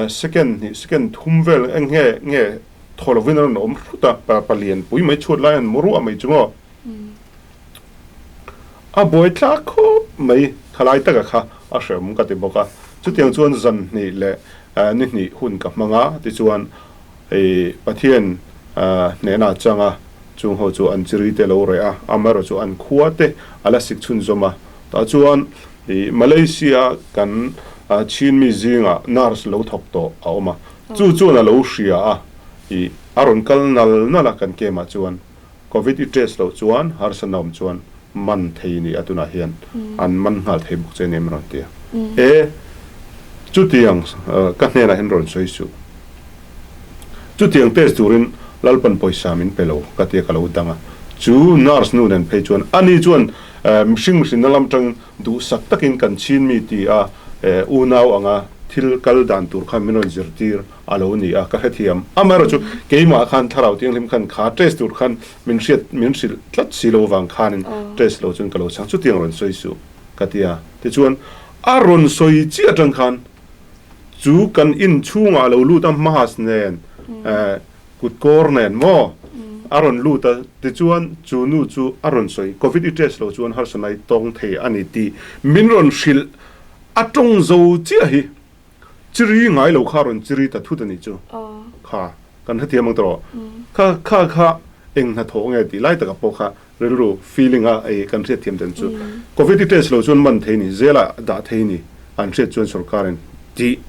B: second hnih second thum vel eng nge nge thaw lovin a rawn awm hrut a palian pui mai chhuat lai an mu ruah mai chu maw. A buai thlak khawp mai, thalai taka kha a hrehawm ka ti bawk a. Chutiang chuan zan hnih leh ni hnih hun ka hmang a, tichuan hei Pathian hnehna changa chung ho chu an chiri te lo reh a, amaherawh chu an khua te a la sik chhunzawm a. Tah chuan Malaysia kan Chin mi zingah nurse lo thawk tawh a awm a, chu chuan a lo hria a, a rawn kal nal nal a kan camp ah chuan. Covid i test loh chuan harsa na awm chuan man thei ni a tunah hian an man nghal thei bawk che a ni em rawn ti a. E chutiang ka hnenah hian rawn sawi suh. Chutiang test turin Lalpan pawisa min pe lo ka tia ka lo dang a. Chu nurse nu nen phei chuan ani chuan mihring mihrinna lam atangin Duhsak takin kan chhin mi ti a, unau anga thil kal dan tur khan min rawn zirtir a lo ni a, ka hrethiam. Amaherawhchu keimah khan Thlarau Thianghlim khan kha test tur khan min hriat min hrilh tlat si lo vang khanin test lo chuan ka lo chhang. Chutiang rawn sawi suh ka ti a. Tichuan a rawn sawi chiah atang khan chu kan in chhungah a lo lut a, mask nen Kut kawr nen maw a rawn lut a, tichuan chu nu chu a rawn sawi, Covid i test lo chuan harsana i tawng thei a ni tih min rawn hrilh a tawng zo chiah hi chiri ngai lo kha a rawn chiri ta thut a nih chu. Kha kan hrethiam ang tawh kha kha kha eng hnathawh nge tih lai taka pawh kha rilru feeling a ei kan hriatthiam dan chu Covid i test lo chuan man thei ni, zelah dah thei ni an hriat chuan sorkarin tih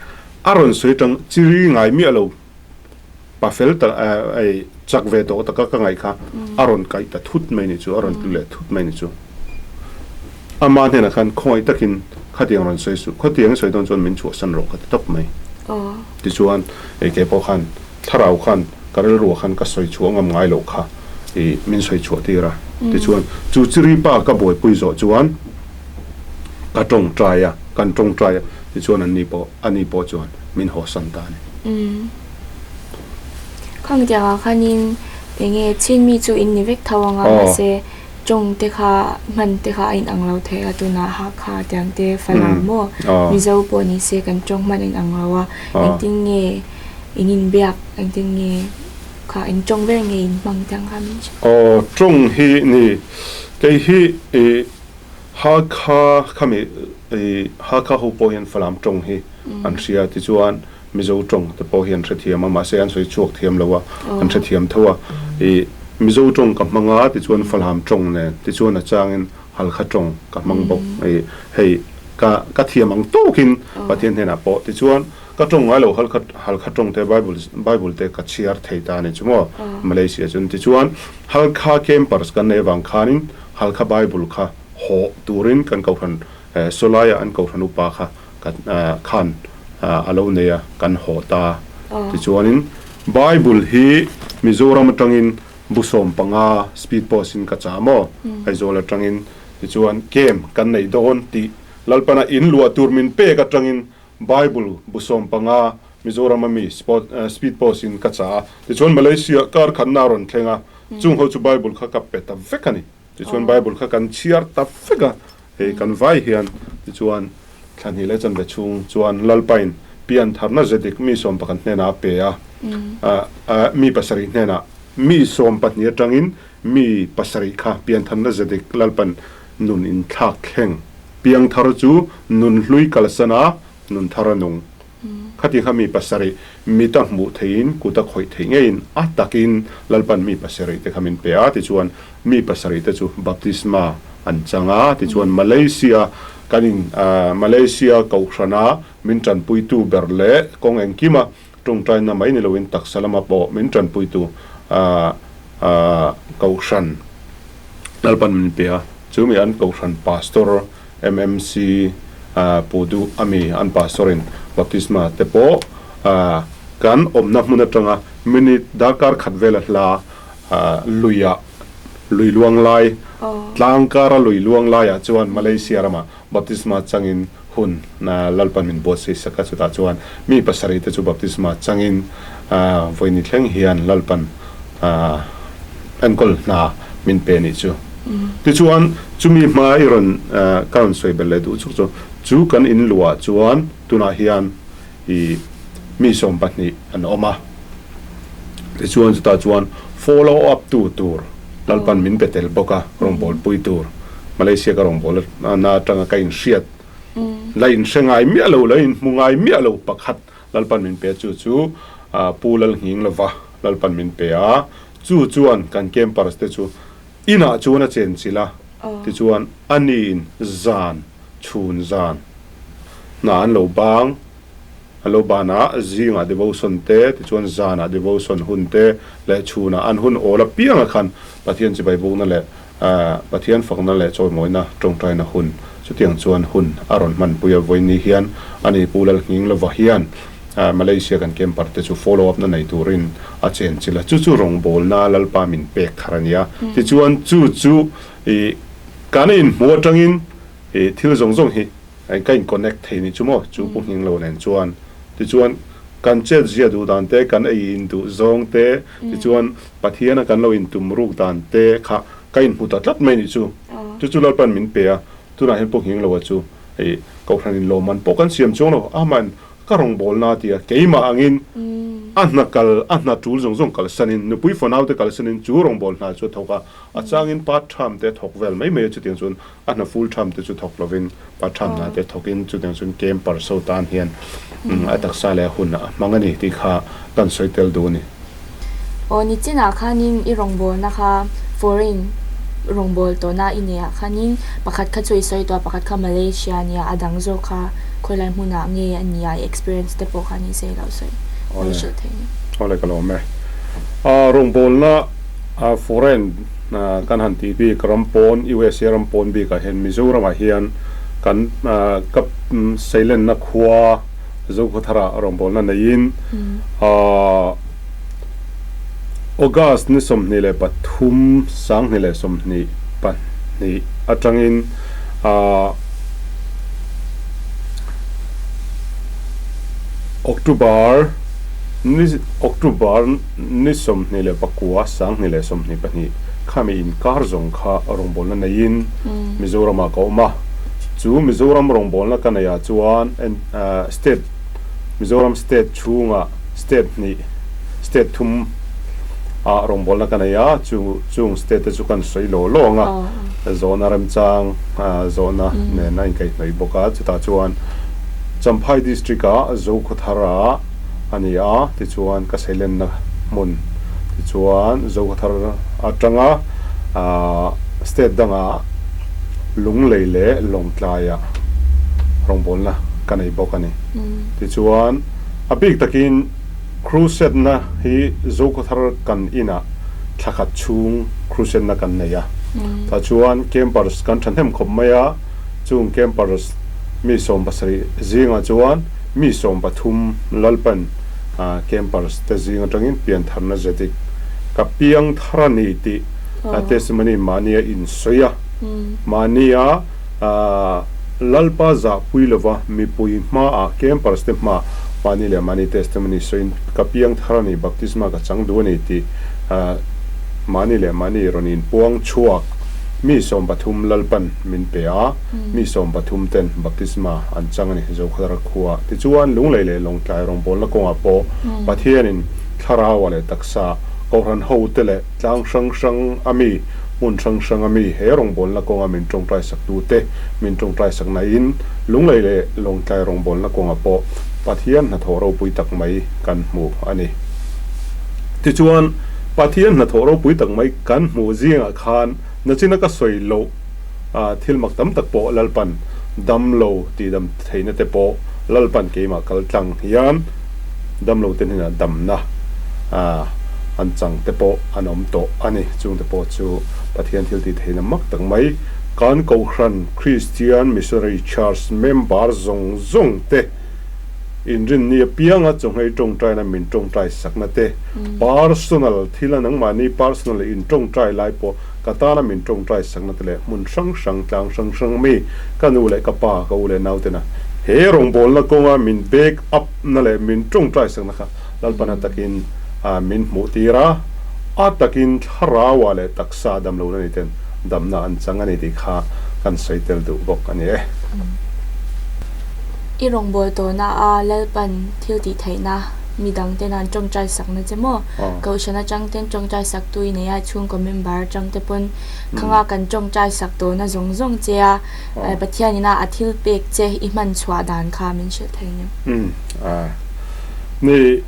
B: a rawn sawi tang chiri ngai miah lo. Pa fel tak ei chak ve tawh taka ka ngaih kha a rawn kaih ta thut mai ni chu, a rawn tlu leh thut mai ni chu. Ama hnenah khan khawngaih takin khatiang rawn sawi suh, khawtiang i sawi dawn chuan min chhuahsan rawh ka ti tawp mai. Tichuan ei kei pawh khan thlarau khan ka rilruah khan ka sawi chhuah ngam ngai loh kha i min sawi chhuah tir a. Tichuan chu chiri pa ka buaipui zawh chuan ka tawngtai a, kan tawngtai a, tichuan anni pawh ani pawh chuan min hawsan ta a ni.
A: Umm. Khang tiangah khanin enge chin mi chu in ni vek tho anga mahse tawng te kha hman te kha a inang lo thei a tunah Hakha tiang te Falam maw Mizo pawh ni se kan tawng hman a inang lo a engtin nge in inbiak engtin nge kha eng tawng ber nge in hmang tiang kha min hrilh.
B: Aw tawng hi ni kei hi i Hakha khami i Hakha ho pawh hian Falam tawng hi an hria tichuan Mizo tawng te pawh hi an hrethiam a, mahse an sawi chhuak thiam lo a, an hrethiam tho a. I Mizo tawng ka hmang a, tichuan Falam tawng nen, tichuan a changin Halkha tawng ka hmang bawk. I hei ka ka thiam ang tawkin Pathian hnenah pawh tichuan ka tawng ngai lo Halkha Halkha tawng te Bible Bible te ka chhiar thei ta a ni chu maw Malaysia chuan. Tichuan Halkha campers kan nei avang khanin Halkha Bible kha hawh turin kan kohhran Sawlaia an kohhran upa kha Kan khan a lo nei a, kan haw ta. Tichuanin Bible hi Mizoram atangin bu 15 speed post in ka chah maw? Aizawl atangin. Tichuan camp kan nei dawn tih Lalpana in luah tur min pek atangin Bible bu 15 Mizoram ami speed post in ka chah a. Tichuan Malaysia kar khatna a rawn thleng a, chung ho chu Bible kha ka pe ta vek a ni. Tichuan Bible kha kan chhiar ta vek a, hei kan vai hian tichuan thla hnih leh chanve chhung chuan Lalpain piantharna zedik mi 11 hnenah a pe a, mi pasarih hnenah mi 12 atangin mi pasarih kha piantharna zedik Lalpan nun inthlak thleng. Piangthar chu nun hlui kalsan a, nun thar a nung. Khati kha mi pasarih mita hmuh theihin kut a khawih theih ngeiin a takin Lalpan mi pasarih te kha min pe a, tichuan mi pasarih te chu baptisma an chang a, tichuan Malaysia kan in Malaysia kohhrana min tanpuitu ber leh kawng engkima tawngtaina mai ni loin taksa lama pawh min tanpuitu kohhran Lalpan min pe a, chumi an kohhran pastor MMC Pu Duh ami an pastor in baptisma te pawh kan awmna hmun atanga minute darkar khat vela hla luiah lui luang lai tlang kara lui luang laiah chuan Malaysia ramah baptisma changin hun Lalpan min buatsaih sak a, chutah chuan mi pasarih te chu baptisma changin vawiin thleng hian Lalpan enkawl hna min pe nih chu. Tichuan chumi hma i rawn ka rawn sawi belh leh duh chuk chu, chu kan in luah chuan tunah hian i mi 12 an awm a, tichuan chutah chuan follow up tu tur Lalpan min pe tel bawk a, rawngbawlpui tur Malaysia ka rawngbawlna atanga ka inhriat la inhre ngai miah lo, la inhmu ngai miah lo pakhat Lalpan min pe chu chu Pu Lalnghing lova Lalpan min pe a, chu chuan kan campers te chu inah chuan a chenchilh a, tichuan aniin zan chhun zan hna an lo bang, a lo banah zingah devotion te, tichuan zanah devotion hun te leh chhunah an hun awl apiangah khan Pathian chibai bukna leh Pathian fakna leh chawimawina tawngtaina hun chutiang chuan hun a rawn hmanpui a. Vawiin hian ani Pu Lalnghing lova hian Malaysia kan camper te chu follow up na nei turin a chenchilh a, chu chu rawngbawlna Lalpa min pek thar a ni a. Tichuan chu chu ih kan inhmuh atangin ih thil zawng zawng hi ka in connect thei ni chu maw chu Pu Nghing lo nen chuan tichuan kan chet zia duh dan te kan ei in duh zawng te tichuan Pathian a kan lo in tum ruk dan te kha ka in hmu ta tlat mai ni chu chu chu Lalpan min pe a tunah hian Pu Nghing lo a chu hei Kohhran in lawmman pawh kan siam chuang lo aman Ka rawngbawlna a ti a, keimah angin a hna kal, a hna tul zawng zawng kalsanin, nupui fanaute kalsanin chu rawngbâwl hna chu a thawk a, a changin part time te a thawk vel mai mai a, chutiang chuan a hna full time te chu thawk lovin part time hna te thawkin chutiang chuan camper so tan hian a taksa leh a hun a hmang a ni tih kha kan sawi tel duh a ni.
A: Aw nichinah khanin i rawngbawlna kha foreign rawngbâwl tawhna i neihah khanin pakhat kha chu i sawi tawh a, pakhat kha Malaysia nia a dang zawk kha khawilai hmunah nge a nia i experience te pawh kha ni se lo sawi lo hrilh thei ni.
B: Awle ka lawm e. Rawngbawlna foreign kan han tih bik ram pawn USA ram pawn bikah hian Mizoramah hian kan ka seilenna khua Zokhawthara rawngbawlna neiin August ni 23, 2022 atangin October ni October ni 29, 2022 khami inkar zawng kha rawngbawlna neiin Mizoramah ka awm a. Chu Mizoram rawngbawlna ka neihah chuan State Mizoram State chhungah State hnih State thum ah rawngbawlna ka nei a, chu chung State te chu kan sawi law law ang a, zawhna remchang zawhna nen a inkaihhnawih bawk a, chutah chuan Champhai District ah Zokhawthar ah a ni a, tichuan ka seilenna hmun tichuan Zokhawthar atanga State dangah Lunglei leh Lawngtlai ah rawngbawlna ka nei bawk a ni. Tichuan, a bik takin crusade-na hi Zokhawthar kan inah thla khat chhung crusade-na kan nei a. Tah chuan campers kan thahnem khawp mai a, chung campers mi 70 zingah chuan mi 13 Lalpan campers te zing atangin piantharna zedik ka piang thar a ni tih testimony mahnia insawi a, mahnia Lalpa zahpui lova mipui hmaah campers te hmaah mahni leh mahni testimony sawiin ka piang thar a ni, baptisma ka chang duh a ni tih mahni leh mahni rawn inpuang chhuak Mi 13 Lalpan min pe a, mi 13 ten baptisma an chang a ni Zokhawthar khua. Tichuan, Lunglei leh Lawngtlai rawngbawlna kawngah pawh Pathianin thlarau leh taksa, kohhran hote leh tlang hrang hrang a mi, hmun hrang hrang a mi he rawngbawlna kawnga min tawngtai saktute min tawngtai sakna in Lunglei leh Lawngtlai rawngbawlna kawngah pawh Pathian hnathawh ropui tak mai kan hmu a ni. Tichuan, Pathian hnathawh ropui tak mai kan hmuh zingah khan nachina ka sawi loh thil mak tam tak pawh Lalpan dam lo tih dam theihna te pawh Lalpan keimah kal tlang hian dam lo te hnenah damna an chang te pawh an awm tawh a ni. Chung te pawh chu Pathian thil tih theihna mak tak mai kan Kohhran Christian Missionary Church member zawng zawng te Inrinni apianga chawhmei tawngtaina min tawngtai sakna te, personal thila nangmahni personal in tawngtai lai pawh ka tana min tawngtai sakna te leh hmun hrang hrang tlang hrang hrang mi ka nu leh ka pa ka u leh nautena he rawngbawlna kawnga min back up na leh min tawngtai sakna kha Lalpana takin min hmuh tir a, a takin thlarauah leh taksa damlohna ni ten damna an chang a ni tih kha kan sawi tel duh bawk a ni e.
A: I rawngbâwl tawhna a Lalpan thil tih theihna mi dangten an ṭawngṭai sakna che maw? Kohhran aṭang ten ṭawngṭai saktu i nei a, chhungkaw member aṭang te pawn khanga kan ṭawngṭai sak tawhna zawng zawng che a, Pathian ina a thil pek che i hman chhuah dan kha min hrilh thei nia.
B: Umm a ni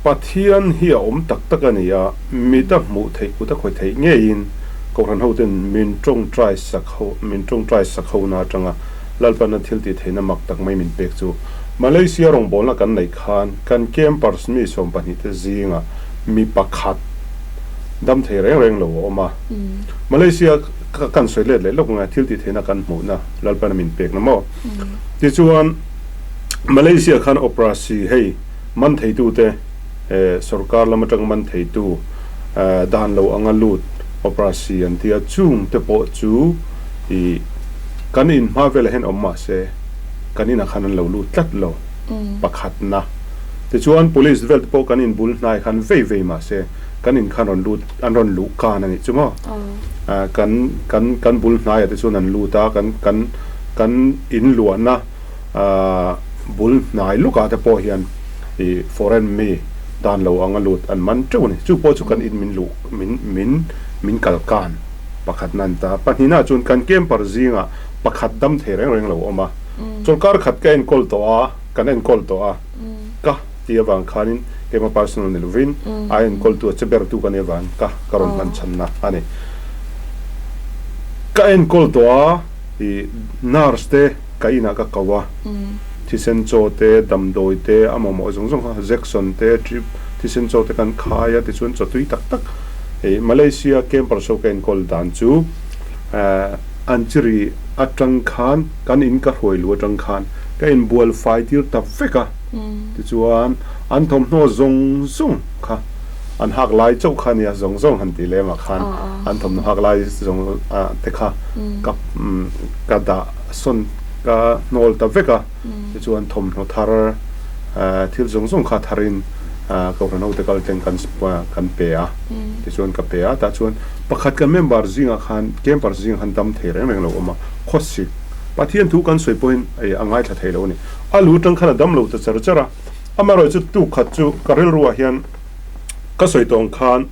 B: Pathian hi a awm tak tak a ni a, mita hmuh theih kut a khawih theih ngeiin Kohhran hoten min ṭawngṭai sak ho min ṭawngṭai sak hona aṭanga Lalpana thil tih theihna mak tak mai min pek chu Malaysia rawngbawlna kan neih khan kan campers mi 12 te zingah mi pakhat dam thei reng reng lo a awm a. Malaysia kan sawi let leh lawk ngai thil tih theihna kan hmuhna Lalpana min pekna maw? Tichuan Malaysia khan operasi hei man theitute sorkar lam atang man theitu dan lo anga lut operasi an ti a, chung te pawh chu i kan in hma velah hian awm mah se kan inah khan an lo lut tlat lo pakhatna. Tichuan police vel te pawh kan in bul hnai khan vei vei mah se kan in khan rawn lut an rawn luh kan a nih chu maw. Kan kan kan bul hnaiah te chuan an lut a, kan kan kan in luahna bul hnai lukah te pawh hian i foreign mi dan lo anga lut an man teuh a ni. Chu pawh chu kan in min luh min min min kal kan. Pakhat nan ta. Pahnihna chuan kan camper zingah pakhat dam thei reng reng lo awm a. Chawlhkar khat ka enkawl tawh a, kan enkawl tawh a, ka tih avang khanin keimah personal ni lovin a enkawltu a che bertu ka nih avang ka ka rawn hman chhanna a ni. Ka enkawl tawh a, ih nurse te ka inah ka ko a, thisen chaw te, damdawi te, a mamawh zawng zawng kha Jackson te, trip thisen chaw te kan khai a, tichuan chaw tui tak tak hei Malaysia camper show ka enkawl dan chu an chiri atang khan kan in ka hruai lu atang khan ka inbual fai tir ta vek a, tichuan an thawmhnaw zawng zawng kha an hak lai chauh kha nia zawng zawng han tih lem ah khan an thawmhnaw hak lai zawng te kha ka ka dah sawn ka hnawl ta vek a, tichuan thawmhnaw thar thil zawng zawng kha tharin Kohhran hote kal thleng kan kan pe a, tichuan ka pe a, tah chuan pakhat kan member zingah khan camper zingah khan dam thei reng reng lo awm a, khawsik Pathian thu kan sawi pawhin a ngaithla thei lo a ni. A lu tang khan a dam lo ta char char a, amaherawhchu tuk khat chu ka rilruah hian ka sawi tawng khan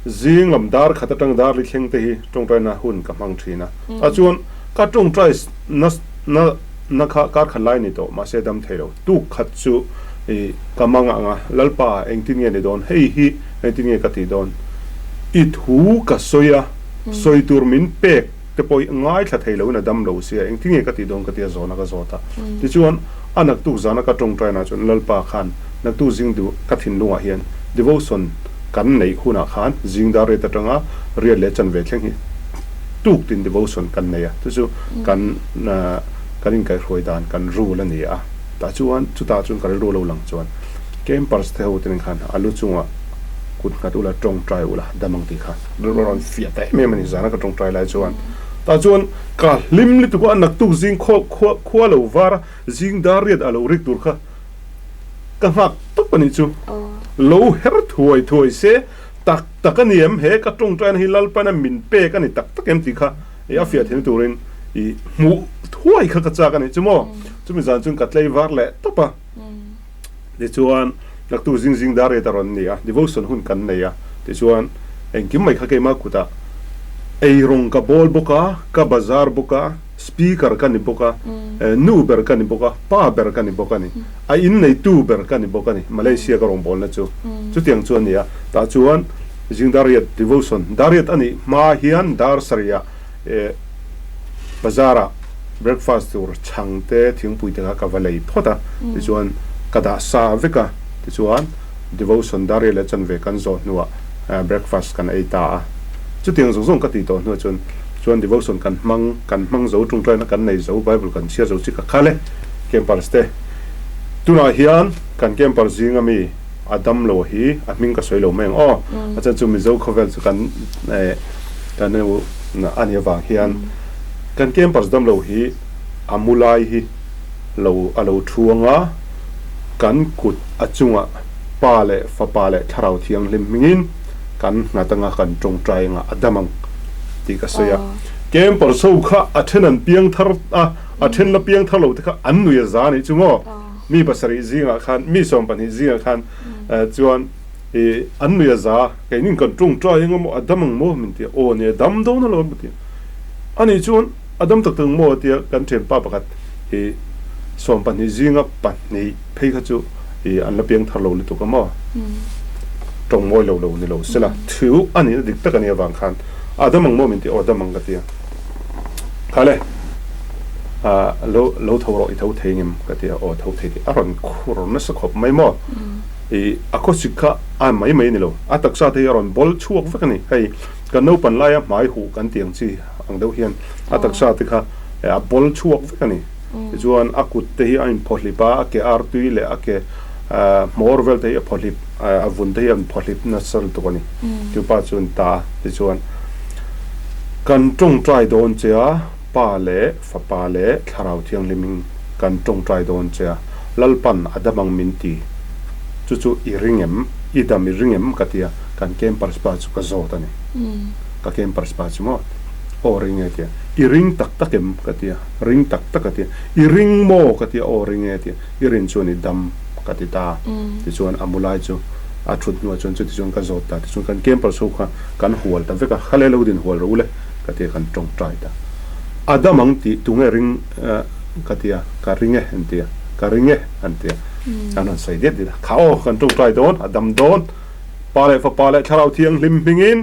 B: zing lam dar khat atang dar li thleng te hi tawngtaina hun ka hmang thin a, tah chuan ka tawngtai na na na kha kar khat lai ni tawh mahse dam thei lo tuk khat chu i ka mang ang a, Lalpa engtin nge ni dawn hei hi engtin nge ka tih dawn i thu ka sawi a sawi tur min pek te pawh i ngaithla thei loin a dam lo sia engtin nge ka tih dawn ka tia zawhna ka zawt a tichuan a naktuk zana ka tawngtai na chuan Lalpa khan naktuk zing duh ka thinlungah hian devotion kan neih hunah khan zing dar riat atanga riat leh chanve thleng hi tuk tin devotion kan nei a chu chu kan kan inkaihhruai dan kan rule a ni a tah chuan chutah chuan ka rilru lo lang chuan campers te ho te nen khan a lu chungah kut nghat ula tawngtai ula dam ang tih kha rilru a rawn fiah ta em em a ni zana ka tawngtai lai chuan tah chuan ka hlim lutuk a naktuk zing khaw khua khua lo var a zing dar riat a lo rik tur kha ka nghak tawp a nih chu lo her thuai thuai se tak. tak a ni em? He ka tawngtaina hi Lalpana min pek a ni tak tak em tih kha i a fiah theihna turin i hmuh thuai kha ka chak a ni chu maw? Chumi zan chuan ka tlei var leh tawp a. Tichuan naktuk zing zing dar riat a rawn ni a, devotion hun kan nei a, tichuan engkim mai kha keimah kutah eirawng ka bawl bawk a, ka bazar bawk a, speaker ka ni bawk a, nu ber ka ni bawk a, pa ber ka ni bawk a ni, a inneitu ber ka ni bawk a ni, Malaysia ka rawngbawlna chu chutiang chu a ni a, tah chuan zing dar riat devotion dar riat a nih hma hian dar sarihah Bazar ah breakfast tur chhang te thingpui te kha ka va lei phawt a, tichuan ka dah sa vek a, tichuan devotion dar leh chanve kan zawh hnuah breakfast kan ei ta a, chutiang zawng zawng ka tih tawh hnuah chuan chuan devotion kan hmang kan hmang zo tawngtaina kan nei zo bible kan chhiar zo chi ka khal e campers te tunah hian kan camper zinga mi a damlo hi a hming ka sawi lo mai ang aw a chan chu Mizo khawvel chu kan kan a nih avang hian kan campus damlo hi a mu lai hi lo a lo thu anga kan kut a chungah Pa leh Fapa leh Thlarau Thianghlim hmingin kan nghat anga kan tawngtai anga a dam ang tih ka sawi a. Campers ho kha a then an piang thar a, a then la piang thar lo te kha an nui a za anih chu maw? Mi pasarih zingah khan mi 12 zingah khan chuan I an nui a za, keinin kan tawngtai eng emaw a dam ang maw min ti a, aw nia dam dawn alawm ka ti a. Ani chuan a dam tak tak ang maw a ti a, kan thianpa pakhat i 12 zinga pahnih phei kha chu i an la piang thar lo lutuk a maw, tawng mawi lo lo ni lo sela thu a nihna dik tak a nih avang khan a dam ang maw min ti a, aw dam ang ka ti a. Khale lo lo tho rawh i tho thei ngem ka ti a, aw tho thei tih a rawn khur nasa khawp mai maw. I a khawsik kha a mai mai a ni lo, a taksa te hi a rawn bawl chhuak vek a ni. Hei kan naupan laia hmai huh kan tih ang chi ang deuh hian a taksa te kha a bawl chhuak vek a ni. Tichuan a kut te hi a inphawhlip a, a ke artui leh a ke hmawr vel te hi a phawhlip, a vun te hi a inphawhlip nasa lutuk a ni. Chupa chuan ta tichuan kan tawngtai dawn che a, Pa leh Fapa leh Thlarau Thianghlimin kan tawngtai dawn che a, Lalpan a dam ang min ti. Chu chu i ring em? I dam i ring em? Ka ti a, kan campers pa chu ka zawt a ni. Ka campers pa chu maw? Aw ring e ti a. I ring tak tak em? Ka ti a. Ring tak tak a ti a. I ring maw? Ka ti a. Aw ring e ti a. I rin chuan i dam ka ti ta. Tichuan a mu lai chu a thut hnuah chuan chutichuan ka zawt ta. Tichuan kan campers ho kha kan hual ta vek a, Kha le lo din hual rawh u le. Ka ti a kan tawngtai ta. A dam ang tih tunge ring ka ti a, ka ring e an ti a, ka ring e an ti a. An rawn sawi diat diat a, kha aw kan tawngtai dawn, a dam dawn, Pa leh Fapa leh Thlarau Thianghlim hmingin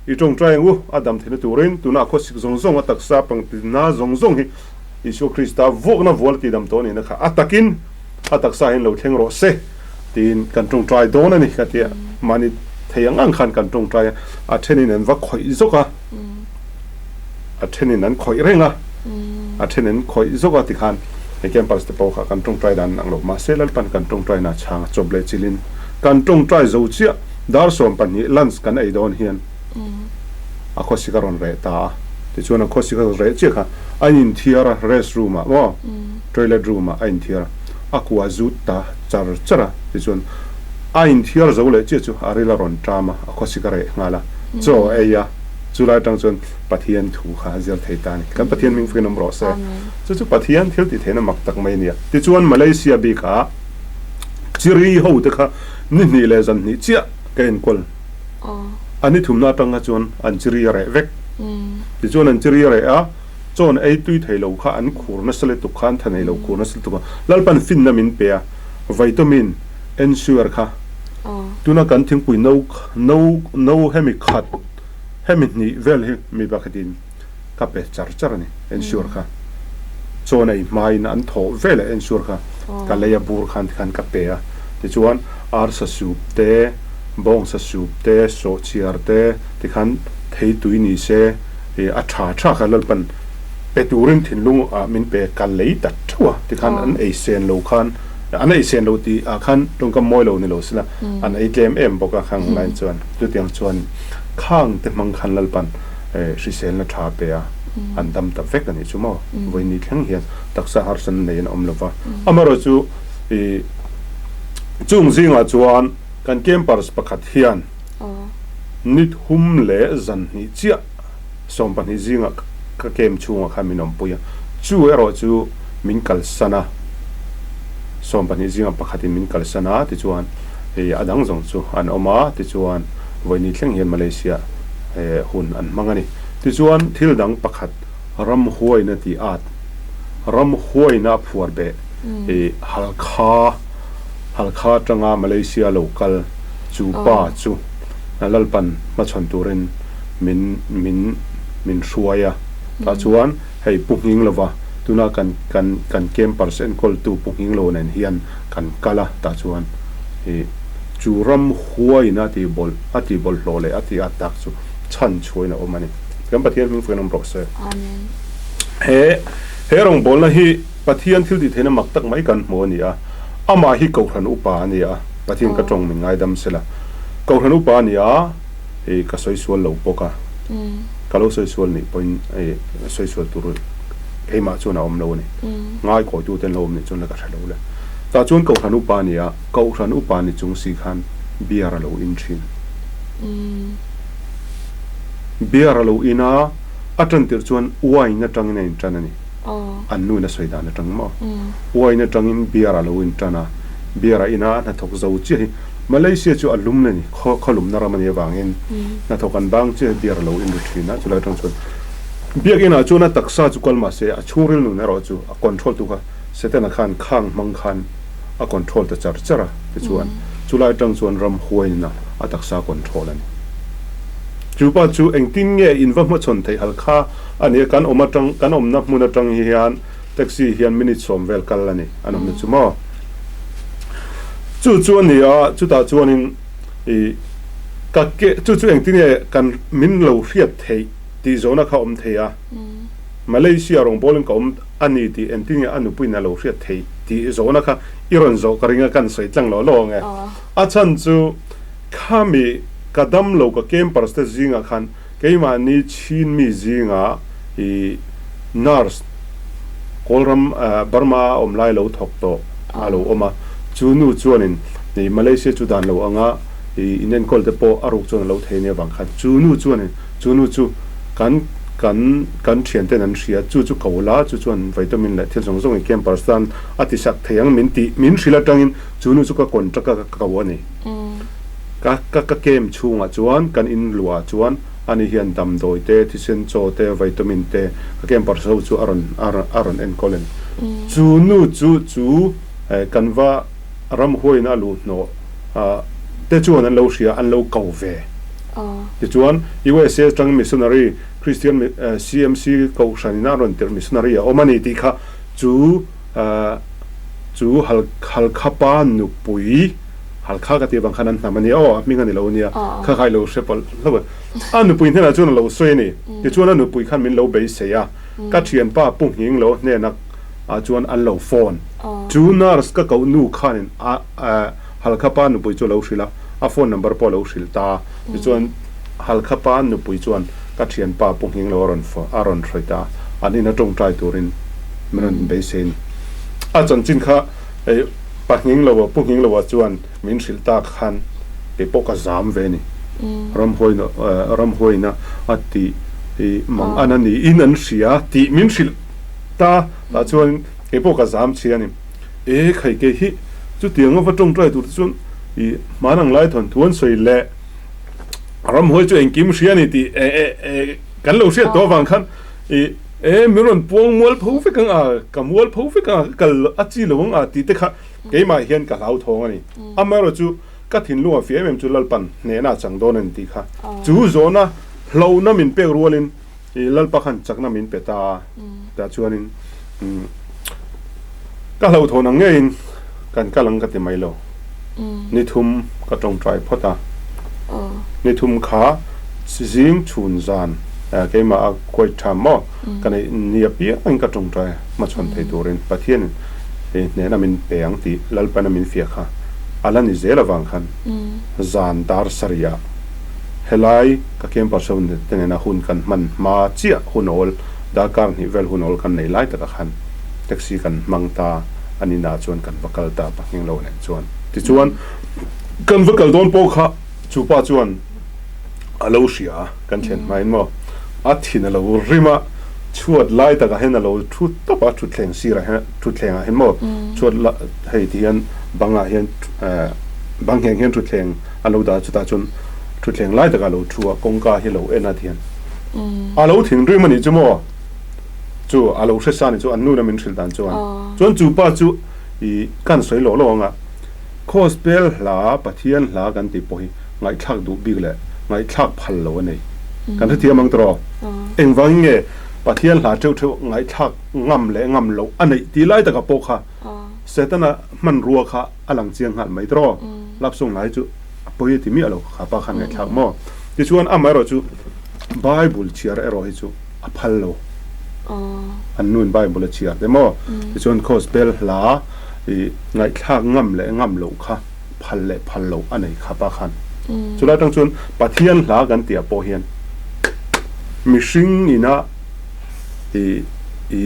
B: i tawngtai ang u, a dam theihna turin tuna khawsik zawng zawng a taksa pangtina zawng zawng hi Isua Krista vuakna vual tidam tawh nihna kha a takin a taksa hian lo thleng rawh se tiin kan tawngtai dawn a ni ka ti a, mahni thei ang ang khan kan tawngtai a, a thenin an va khawih zawk a, a thenin an khawih reng a, a then an khawih zawk a tikhan he campus te pawh kha kan tawngtai dan ang lo mahse Lalpan kan tawngtaina chhang a chawp leh chilhin kan tawngtai zo chiah dar 12 lunch kan ei dawn hian a khawsik a rawn reh ta a, tichuan a khawsik a rawn reh chiah kha a inthiar a rest room ah maw toilet room ah a inthiar a, a kua zut ta char char a, tichuan a inthiar zo leh chiah chu a ril a rawn ṭam a, a khawsik a reh nghal a, chaw a ei a, chulai aṭang chuan Pathian thu kha a zir thei ta a ni. Kan Pathian hming fakin awm rawh se. Chu chu Pathian thil tih theihna mak tak mai a ni a. Tichuan Malaysia bikah Chiri ho te kha ni hnih leh zan hnih chiah ka enkawl. A ni thumna aṭang kha chuan an chiri a reh vek. Tichuan an chiri a reh a, chawn ei tui thei lo kha an khur nasa lutuk kha an tha nei lo khur nasa lutuk a, Lalpan finna min pe a, vitamin ensure kha tuna kan thingpui no no no hemi khat hemi hnih vel hi mi pakhatin ka pe char char a ni ensure kha chawn ei hmain an thawh veleh ensure kha ka lei a bur khan tikhan ka pe a, tichuan arsa soup te bawngsa soup te sawhchiar te tikhan thei tui ni se. I a tha tha kha Lalpan pe turin thinlung ah min pe ka lei ta theuh a tikhan an ei sen lo khan an ei sen lo tih ah khan tawngkam mawi lo ni lo sila an ei tlem em bawk a khang line chuan chutiang chuan khang te hmang khan Lalpan hriselna tha pe a an dam ta vek a nih chu maw vawiin thleng hian taksa harsan nei an awm lova amaherawh chu i chung zingah chuan kan campers pakhat hian. Ni thum leh zan hnih chiah 12 zingah ka camp chhungah khan min awmpui a, chu erawh chu min kalsan a, 12 zingah pakhatin min kalsan a, tichuan hei a dang zawng chu an awm a, tichuan vawiini thleng hian Malaysia hun an hmang a ni. Tichuan thil dang pakhat ramhuaina tih at, ramhuaina a phuar beh Halkha, Halkha atanga Malaysia lo kal chu pa chu Lalpan hmachhawn turin min min min hruai a. Tah chuan hei Pu Nghing lova tuna kan kan kan campers enkawltu Pu Nghing lo nen hian kan kal a. Tah chuan i chu ram huaiin a tih bawlh a tih bawlhhlawh leh a tih at tak chu chhan chhuain a awm a ni. Kan Pathian hming fuiin awm rawh se. He he rawngbawlna hi Pathian thil tih theihna mak tak mai kan hmu a ni a. Amah hi Kohhran upa a ni a, Pathian ka tawng min ngaidam sela. Kohhran upa a ni a, hei ka sawi sual lo bawk a, ka lo sawi sual nih pawhin hei sawi sual tur keimah chuan a awm lo a ni. Ngaikawitu te an lo awm nih chuan la ka hre lo le. Tah chuan Kohhran upa a ni a, Kohhran upa ni chung si khan beer a lo in thin. Beer a lo in a, a tan tirh chuan wine atangin a in tan a ni. An nu in a sawi dan atang maw? Wine atangin beer a lo in tan a, beer a in a, a hnathawk zo chiah hi Malaysia chu a lum na ni, khaw khaw lumna ram a nih avangin hnathawk an bang chiah hi beer a lo in ru thin a, chulai atang chuan biak inah chuan a taksa chu kal mahse a chhungril nun erawh chu a control tu kha Setana khan khang hmang khan a control ta char char a, tichuan chulai atang chuan ram huain a a taksa control a ni. Chupa chu engtin nge in va hmachhawn theih hal kha A ni a, kan awm atang, kan awmna hmun atang hian taxi hian minute 10 vel kal a ni, an awmna chu maw. Chu chu a ni a, chutah chuanin i ka ke, chu chu engtin nge kan min lo hriat theih tih zawhna kha awm thei a, Malaysia rawngbawlin ka awm a ni tih engtin nge a nupuiin a lo hriat theih tih zawhna kha i rawn zawh ka ring a, kan sawi tlang lo lo ang e. A chhan chu khami ka damlo ka campers te zingah khan Keimahni Chin mi zinga i nurse Kawlram Burma a awm lai lo thawk tawh a lo awm a, chu nu chuanin i Malaysia chu dan lo anga i inenkawl te pawh a ruk chuan a lo thei ania vang khan chu nu chuanin chu nu chu kan kan kan thian ten an hria chu chu ko la chu chuan vitamin leh thil zawng zawng i campers tan a ti sak thei ang min tih min hrilh atangin chu nu chu ka contract a ka ko a ni. Ka ka ka camp chhungah chuan kan in luah chuan ani hian damdawi te, thisen chaw te, vitamin te ka camper ho chu a rawn a rawn a rawn enkawl a ni. Chu nu chu chu kan va ramhuaiin a luh hnawh te chuan an lo hria an lo ko ve. Tichuan USA atang missionary Christian CMC kohhranin a rawn tirh missionary a awm a ni tih kha chu chu hal halkhapa nupui Halkha ka tih avang khan an hnam a nia aw, a hming a ni lo ania, kha kha i lo hre pawlh hlauh a. A nupui hnenah chuan a lo sawi a ni. Tichuan a nupui khan min lo beisei a, ka thianpa Pu Nghing lo hnena ah chuan an lo phone. Chu nurse ka koh nu khanin a Halkha pa nupui chu a lo hrilh a, a phone number pawh a lo hrilh ta. Tichuan Halkha pa nupui chuan ka thianpa Pu Nghing lo a rawn a rawn hrawih ta a, an ina tawngtai turin min rawn beisei a ni. A chanchin kha Pa Nghingloa, Pu Nghingloa chuan min hrilh tak khan kei pawh ka zam ve a ni. Ramhuaina, ramhuaina a tih i mang an a niin an hria tih min hrilh ta tah chuan kei pawh ka zam chhia a ni. E khai kei hi chutianga va tawngtai tur te chuan i hman ang lai thawn thu an sawi leh ramhuai chu engkim hria a ni tih kan lo hriat tawh avang khan i E, min rawn puang mual pho vek ang a, ka mual pho vek ang a, ka kal a chi lo ang a tih te kha keimah hian ka hlauthawng a ni. Amaherawh chu ka thinlung a fih em em chu Lalpan hnehna a chang dawn a ni tih kha. Chu zawhna hlauhna min pek rualin i Lalpa khan chakna min pe ta a, tah chuanin ka hlauhthawn ang ngeiin kan kal ang ka ti mai lo. Ni thum ka tawngtai phawt a, ni thum kha zing chhun zan keimah a kuai tha maw ka neih ni apiangin ka tawngtai hmachhawn thei turin Pathianin hnehna min pe ang tih Lalpana min fiah kha a la ni zel avang khan zan dar sarih ah helai ka campus ho te nena hun kan hman hma chiah hun awl darkar hnih vel hun awl kan nei lai takah khan taxi kan hmang ta a ni na chuan kan va kal ta pahnih lo nen chuan tichuan kan va kal dawn pawh kha chu pa chuan A lo hria a, kan thlen hmain maw a thin a lo rim a, chhuat lai takah hian a lo thu tawp a, thutthleng sirah hian thutthlengah hian maw chhuat la hei ti hian bangah hian bang ngheng hian thutthleng a lo dah a, chutah chuan thutthleng lai takah a lo thu a, kawngka hi a lo en a ti hian a lo thinrim a nih chu maw chu a lo hre sa a nih chu an nu lamin hrilh dan chuan chuan chu pa chu ih kan sawi lawh lawh ang a. Gospel hla, Pathian hla kan tih pawh hi ngaihthlak duh bik leh ngaihthlak phal lo a nei. Kan hrethiam ang tawh. Engvangin nge Pathian hla theuh theuh ngaihthlak ngam leh ngam loh a neih tih lai takah pawh kha Setana hmanrua kha a lang chiang nghal mai tawh. Love song hla hi chu a pawi a ti miah lo kha pa khan ngaihthlak maw? Tichuan amaherawh chu Bible chhiar erawh hi chu a phal lo. An nuin Bible a chhiar te maw? Tichuan Gospel hla I ngaihthlak ngam leh ngam loh kha phal leh phal loh a nei khap a khan. Chulai atang chuan Pathian hla kan tih ah pawh hian mihring ina i i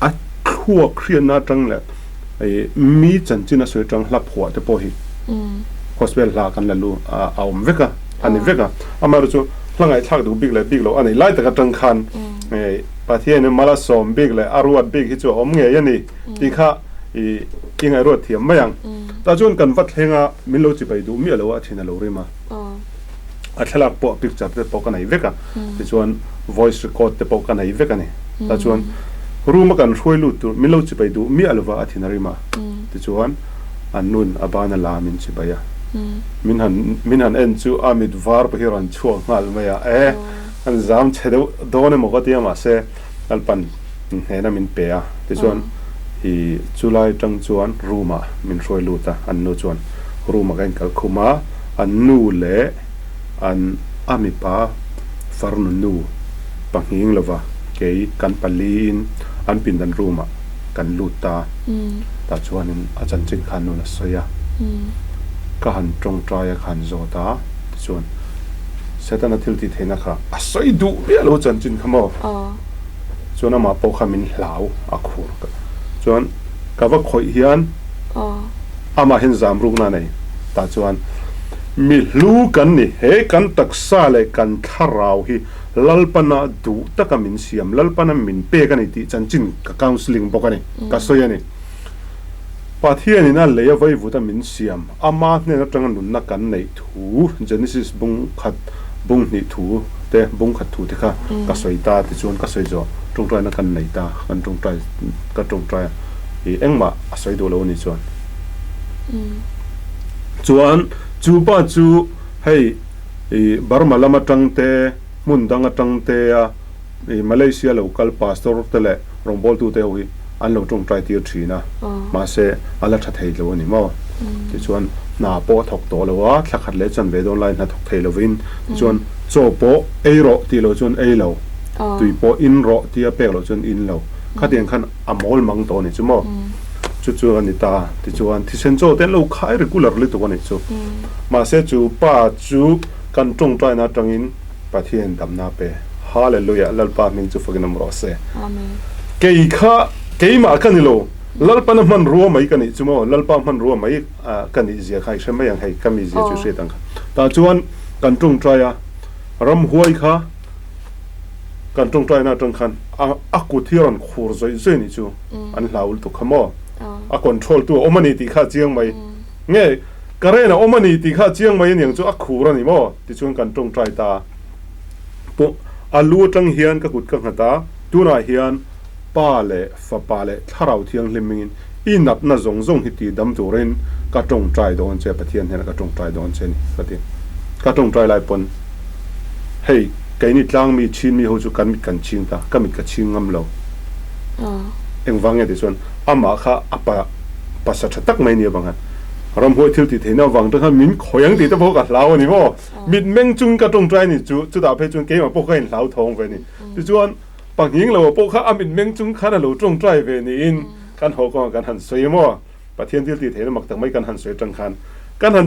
B: a thluak hriatna atang leh i mi chanchin a sawi atang hla phuah te pawh hi Gospel hla kan la lu a awm vek a, a ni vek a. Amaherawhchu chu hla ngaihthlak duh bik leh bik loh a nei lai tak atang khan Pathian in mal a sawm bik leh a ruat bik hi chu a awm ngei a ni. Tih kha i i ngaihruat thiam mai ang. Tah chuan kan va thleng a, min lo chibai duh miah lo a, a thin a lo rim a. A thlalak pawh picture te pawh ka nei vek a, tichuan voice record te pawh ka nei vek a ni. Tah chuan room a kan hruai lut tur min lo chibai duh miah lo va, a thin a rim a. Tichuan a nun a ban a la min chibai a. Min han min han en chu a mit var pawh hi a rawn chhuak nghal mai a, e an zam chhe deuh dawn emaw ka ti a mahse Lalpan hnena min pe a, tichuan i chulai atang chuan room ah min hruai lut a, an nu chuan room ah ka inkal khum a, an nu leh an a mipa farnu nu pahnih lova kei kan pali in an pindan room ah kan lut ta, tah chuanin a chanchin kha an nun a sawi a, ka han tawngtai a ka han zawt a, tichuan Setana thil tih theihna kha a sawi duh miah lo chanchin kha maw? Chuan amah pawh kha min hlau a khur ka chuan ka va khawih hian amah hian zam rukna a nei tah chuan mi hlu kan ni he kan taksa leh kan thlarau hi Lalpana duh taka min siam Lalpana min pek a ni tih chanchin ka counselling bawk a ni ka sawi a ni Pathianin a lei a vaivut a min siam Ama hnen atanga nunna kan neih thu, Genesis bung khat, bung hnih thu te, bung khat thu te kha ka sawi ta tichuan ka sawi zawh tawngtaina kan nei ta, kan tawngtai, ka tawngtai a, ih engmah a sawi duh lo a nih chuan. Chuan chu pa chu hei ih Burma lam atang te, hmun dang atang te a ih Malaysia lo kal pastor te leh rawngbawltu te ho hi an lo tawngtai tir thin a, mahse a la tha thei lo a ni maw? Tichuan hna pawh a thawk tawh lo a, thla khat leh chan ve dawn lai hna thawk thei lovin tichuan chaw pawh ei rawh tih loh chuan ei lo, tui pawh in rawh tia pek loh chuan in lo, khatiang khan a mawl mang tawh a ni chu maw? Chu chu a ni ta, tichuan thisen chaw te an lo khai regular lutuk a nih chu. Mahse chu pa chu kan tawngtaina atangin Pathian damna pe. Hallelujah Lalpa hming chu fakin awm rawh se.
A: Amen.
B: Kei kha keimah ka ni lo, Lalpana hmanrua mai ka nih chu maw, Lalpa hmanrua mai ka nih zia kha i hre mai ang hei, ka mi zia chu i hriat ang kha. Tah chuan kan tawngtai a, ramhuai kha kan tawngtaina atang khan a a kut hi a rawn khur zawih zawih nih chu an hlau lutuk kha maw, a control tu a awm a ni tih kha a chiang mai. Nge Karen a awm a ni tih kha a chiang mai aniang chu a khur a ni maw? Tichuan kan tawngtai ta. Pawh a lu atang hian ka kut ka nghat a, tunah hian Pa leh Fapa leh Thlarau Thianghlim mingin i natna zawng zawng hi ti dam turin ka tawngtai dawn che, Pathian hnenah ka tawngtai dawn che a ni ka ti. Ka tawngtai lai pawn hei keini tlangmi Chinmi ho chu kan mit kan chhing ta, ka mit ka chhing ngam lo. Engvang nge tichuan amah kha a pa pasa tha tak mai ni avang khan ramhuai thil tih theihna avang te khan min khawi ang tih te pawh ka hlau a ni maw? Mitmeng chung ka tawngtai ni chu chutah phei chuan keimah pawh ka inhlau thawng ve a ni. Tichuan pahnih lo pawh kha a mitmeng chung khan a lo tawngtai ve niin kan haw kawngah kan han sawi maw? Pathian thil tih theihna mak tak mai kan han sawi atang khan kan han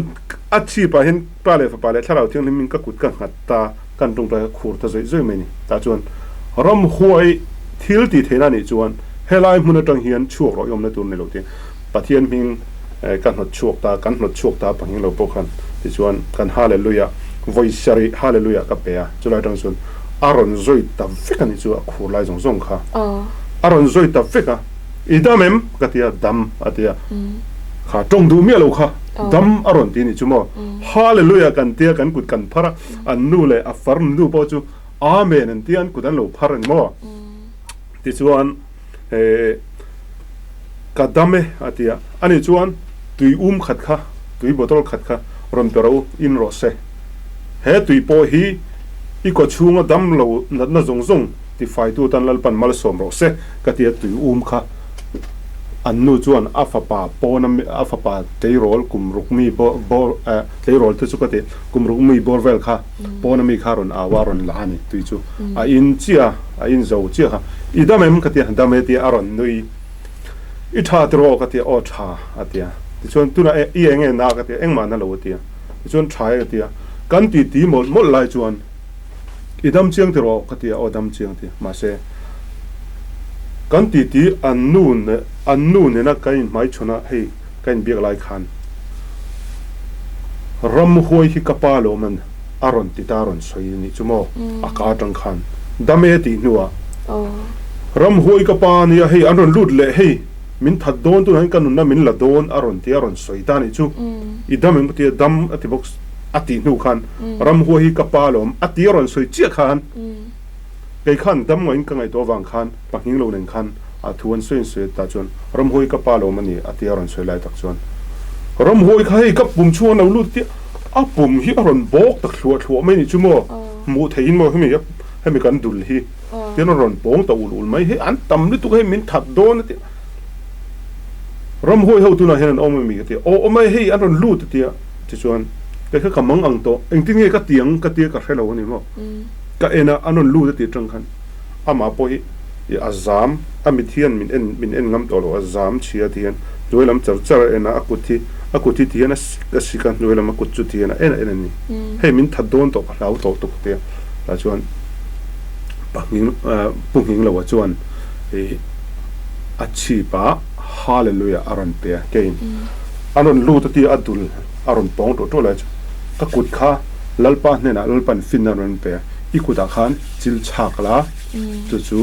B: a chhipah hian Pa leh Fapa leh Thlarau Thianghlim in ka kut ka nghat ta kan tawngtai ka khur ta zawih zawih mai a ni. Tah chuan ramhuai thil tih theihna anih chuan helai hmun atang hian chhuak rawh i awmna tur ni lo tih Pathian hming ka hnawt chhuak ta kan hnawt chhuak ta pahnih lo pawh khan tichuan kan Hallelujah. Vawi sarih Hallelujah ka pe a, chulai atang chuan a rawn zawi ta vek a ni chu a khur lai zawng zawng kha a rawn zawi ta vek a, I dam em? ka ti a, Dam a ti a, kha tawng duh miah lo kha dam a rawn ti ni chu maw, Hallelujah kan tia kan kut kan phar a, an nu leh a far nu pawh chu Amen an tia an kut an lo phar a ni maw? Tichuan eh ka dam e a ti a, ani chuan tui um khat kha, tui bottle khat kha rawn pe ro in rawh se. He tui pawh hi i kaw chhunga dam lo natna zawng zawng tifaitu atan Lalpan malsawm rawh se ka ti a, tui um kha an nu chuan a fapa pawna a fapa tleirawl kum ruk mi bawr eh tleirawl te chu ka ti kum ruk mi bawr vel kha Pawna mi kha rawn au a, rawn la a ni. Tui chu a in chiah a, a in zo chiah kha, I dam em? ka ti a, Dam e tia a rawn nui. I tha tiraw? ka ti a, Aw tha a ti a. Tichuan tunah e i eng nge na? ka ti a, Engmah na lo a ti a. Tichuan tha e ka ti a. Kan ti ti mawlh mawlh lai chuan I dam chiang tiraw? ka ti a, Aw dam chiang ti. Mahse kan ti ti an nu an nu nena kan inhmaichhawn a, hei ka inbiak lai khan Ramhuai hi ka pa lo man a rawn ti ta a rawn sawi a nih chu maw a ka atang khan dam e tih hnuah Ramhuai ka pa ania hei an rawn lut leh hei min that dawn tunah hian ka nunna min la dawn a rawn ti a rawn sawi ta a nih chu i dam em ka ti a dam a ti bawk a tih hnu khan Ramhuai hi ka pa lawm a ti a rawn sawi chiah khan Kei khan dam ngawin ka ngaihtuah avang khan pahnih lo nen khan a thu an sawi an sawi ta chuan Ramhuai ka pa lawm a ni a tia rawn sawi lai tak chuan Ramhuai kha hei ka pum chhung an lo lut tia a pum hi a rawn bawk tak thluah thluah mai ni chu maw hmuh theihin maw hemi hemi kan dul hi tian a rawn pawng ta ul ul mai hei an tam lutuk hei min that dawn a tia Ramhuai ho tunah hian an awm a mi ka tia aw awm e hei an rawn lut a tia tichuan kei kha ka mang ang tawh engtin nge ka tiang ka tia ka hrelo a ni maw. Ka en a, an rawn lut a tih atang khan amah pawh hi i a zam, a mit hian min en min en ngam tawh lo, a zam chhia ti hian hnuai lam char char a en a, a kut hi a kut hi ti hian a sik a sik a, hnuai lam a kut chu ti hian a en a en a ni. Hei min that dawn tawh ka hlau tawh tuk tia tah chuan Pahnging Pu Nghingloa chuan i a chhip ah Hallelujah a rawn pe a, keiin a rawn lut a tia a dul a rawn pawng tawh tawh lai chu ka kut kha Lalpa hnenah Lalpan finna rawn pe a, i kutah khan chil chhak la, chu chu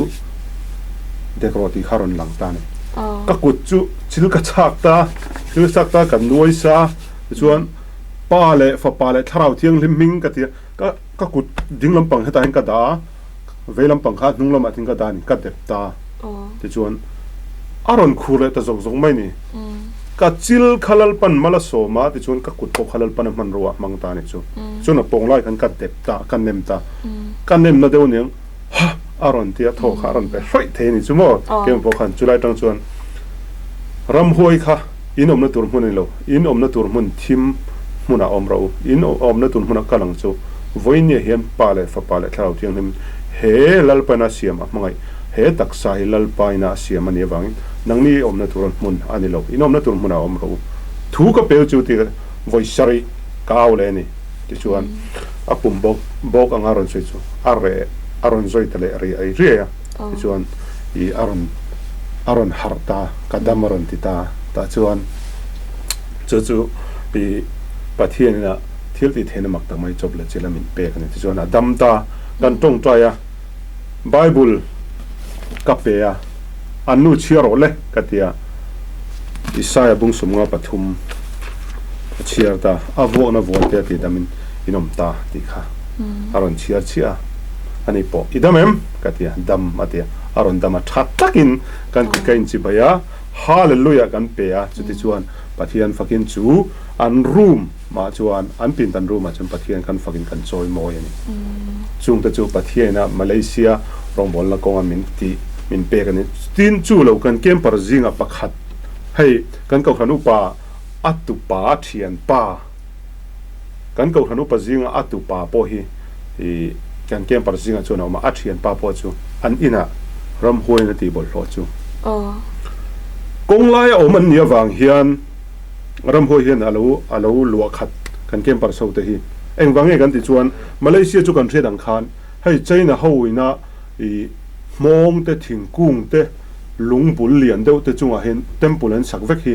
B: dek rawh tih kha rawn lang ta a ni. Ka kut chu chil ka chhak ta, chil ka chhak ta, ka nuai sa, tichuan Pa leh Fapa leh Thlarau Thianghlim hming ka ti a, ka ka kut ding lampang hetah hian ka dah a, vei lampang kha hnung lamah thing ka dah a ni, ka dep ta. Tichuan a rawn khur leh ta zawk zawk mai ni. Ka chil kha Lalpan mal a sawm a, tichuan ka kut pawh kha Lalpan a hmanrua a hmang ta a nih chu. Chuan a pawng lai khan ka dep ta, ka nem ta. Ka nemna deuh aniang, Ha! a rawn ti a, thaw kha a rawn pe hrawih thei a nih chu maw? Keimah pawh khan chulai atang chuan ramhuai kha in awmna tur hmun a ni lo, in awmna tur hmun thim hmunah awm rawh u, in awmna tur hmunah kal ang chu. Vawinia hian Pa leh Fapa leh Thlarau Thianghlim he Lalpaina siam a hmangaih. He taksa hi Lalpa ina a siam a nih avangin nangni awmna tur hmun a ni lo, in awmna tur hmunah awm rawh u. Thu ka pel chu tih vawi sarih ka au leh a ni. Tichuan a pum bawk bawk anga rawn sawi chu a reh a rawn zawi ta leh riai riai a. Tichuan ih a rawn a rawn harh ta, ka dam a rawn ti ta. Tah chuan chu chu ih Pathian ina thil tih theihna mak tak mai chawp leh chil a min pek a ni. Tichuan a dam ta, kan tawngtai a. Bible ka pe a, an nu chhiar rawh le ka ti a, Isaiah bung sawmnga pathum a chhiar ta, a vuakna vuan te a tih damin in awm ta tih kha a rawn chhiar chiah a, ani pawh i dam em? ka ti a, dam a ti a, a rawn dam a, tha takin kan kut ka inchibai a, Hallelujah kan pe a, chutichuan Pathian fakin chu an room Mah chuan an pindan room ah chuan Pathian kan fakin kan chawi mawi a ni. Chungte chu Pathiaina Malaysia rawngbawlna kawnga min tih min pek a ni. Tin, chu lo kan camper zingah pakhat hei kan Kohhran upa a tupa thianpa kan Kohhran upa zinga a tupa pawh hi ih kan camper zingah chuan a awm a, a thianpa pawh chu an inah ramhuaiin a tih bawlhhlawh chu kawng laia awm an nih avang hian Ramhuai hian a lo a lo luah khat kan camper chho te hi. Engvang nge kan tih chuan Malaysia chu kan hriat ang khan hei China ho ina ih hmawng te thingkung te lung bul lian deuh te chungah hian temple an sak vek hi.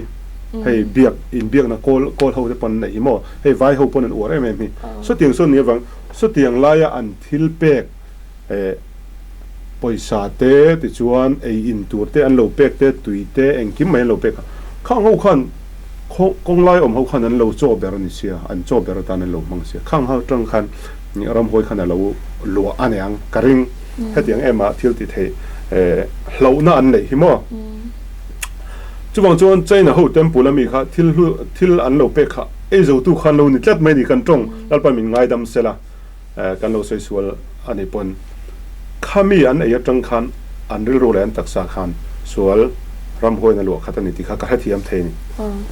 B: Hei biak in biakna kawl kawl ho te pawn an neih hi maw? Hei vai ho pawn an uar em em hi. Sawtiang sawn nia vang sawtiang laia an thil pek eh pawisa te tichuan ei in tur te an lo pek te tui te engkim mai an lo pek a. Khang ho khan khaw kawng lai awm ho khan an lo chaw ber a ni sia, an chaw ber atan an lo hmang sia. Khang ho atang khan ramhuai khan a lo luah a niang ka ring. Hetiang em a thil ti thei eh hlauhna an neih hi maw? Chuvang chuan China ho temple ami kha thil hlu thil an lo pek kha ei zo tu khan lo ni tlat mai ni kan tawng Lalpa min ngaidam sela kan lo sawi sual a ni pawn khami an ei atang khan an rilru leh an taksa khan sual ramhuain a luah khat a ni tih kha ka hrethiam thei a ni.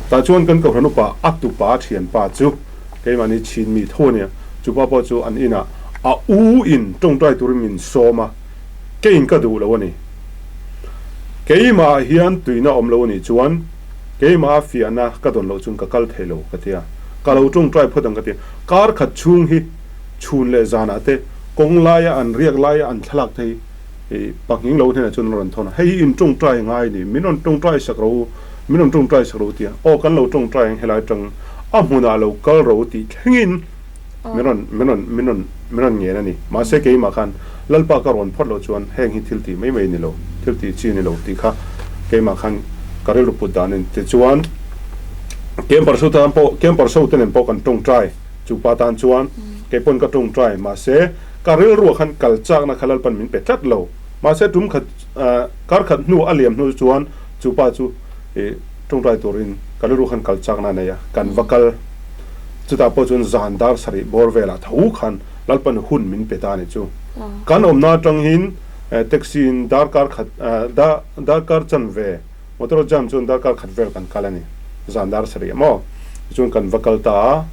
B: Tah chuan kan kohhran upa a tupa thianpa chu keimahni chhin mi tho a nia chupa pawh chu an inah a u in tawngtai turin min sawm a keiin ka duh lo a ni. Keimah hian tuina awm lo a nih chuan keimah a fiahna ka dawn loh chuan ka kal thei lo ka ti a, ka lo tawngtai phawt ang ka ti a. Kar khat chhung hi chhun leh zanah te kawng laia an riak laia an thlalak te hi pahnih lo hnenah chuan an rawn thawn a, hei hi in tawngtai ngai a ni, min rawn tawngtai sak ro u, min rawn tawngtai sak ro u ti a, aw kan lo tawngtai ang helai atang a hmunah lo kal ro tih thlengin Min rawn, min rawn, min rawn, min rawn ngen a ni. Mahse keimah khan Lalpa ka rawn phawt loh chuan heng hi thil tih mai mai ni lo, thil tih chi ni lo tih kha keimah khan ka rilru put dan a ni. Tichuan, Camper so tan pawh, Camper so te nen pawh kan tawngtai chu pa tan chuan kei pawn ka tawngtai. Mahse ka rilruah khan kal chakna kha Lalpan min pe tlat lo. Mahse tum khat, kar khat hnu a liam hnu chuan chu pa chu i tawngtai turin ka rilru khan kal chakna a nei a, kan va kal. Chutah pawh chuan zan dar sarih bawr velah tho khan Lalpan hun min pe ta a ni chu. Kan awmna atangin taxi in darkar khat darkar chanve motor jam chuan darkar khat vel kan kal a ni zan dar sarih maw. Tichuan kan va kal ta a,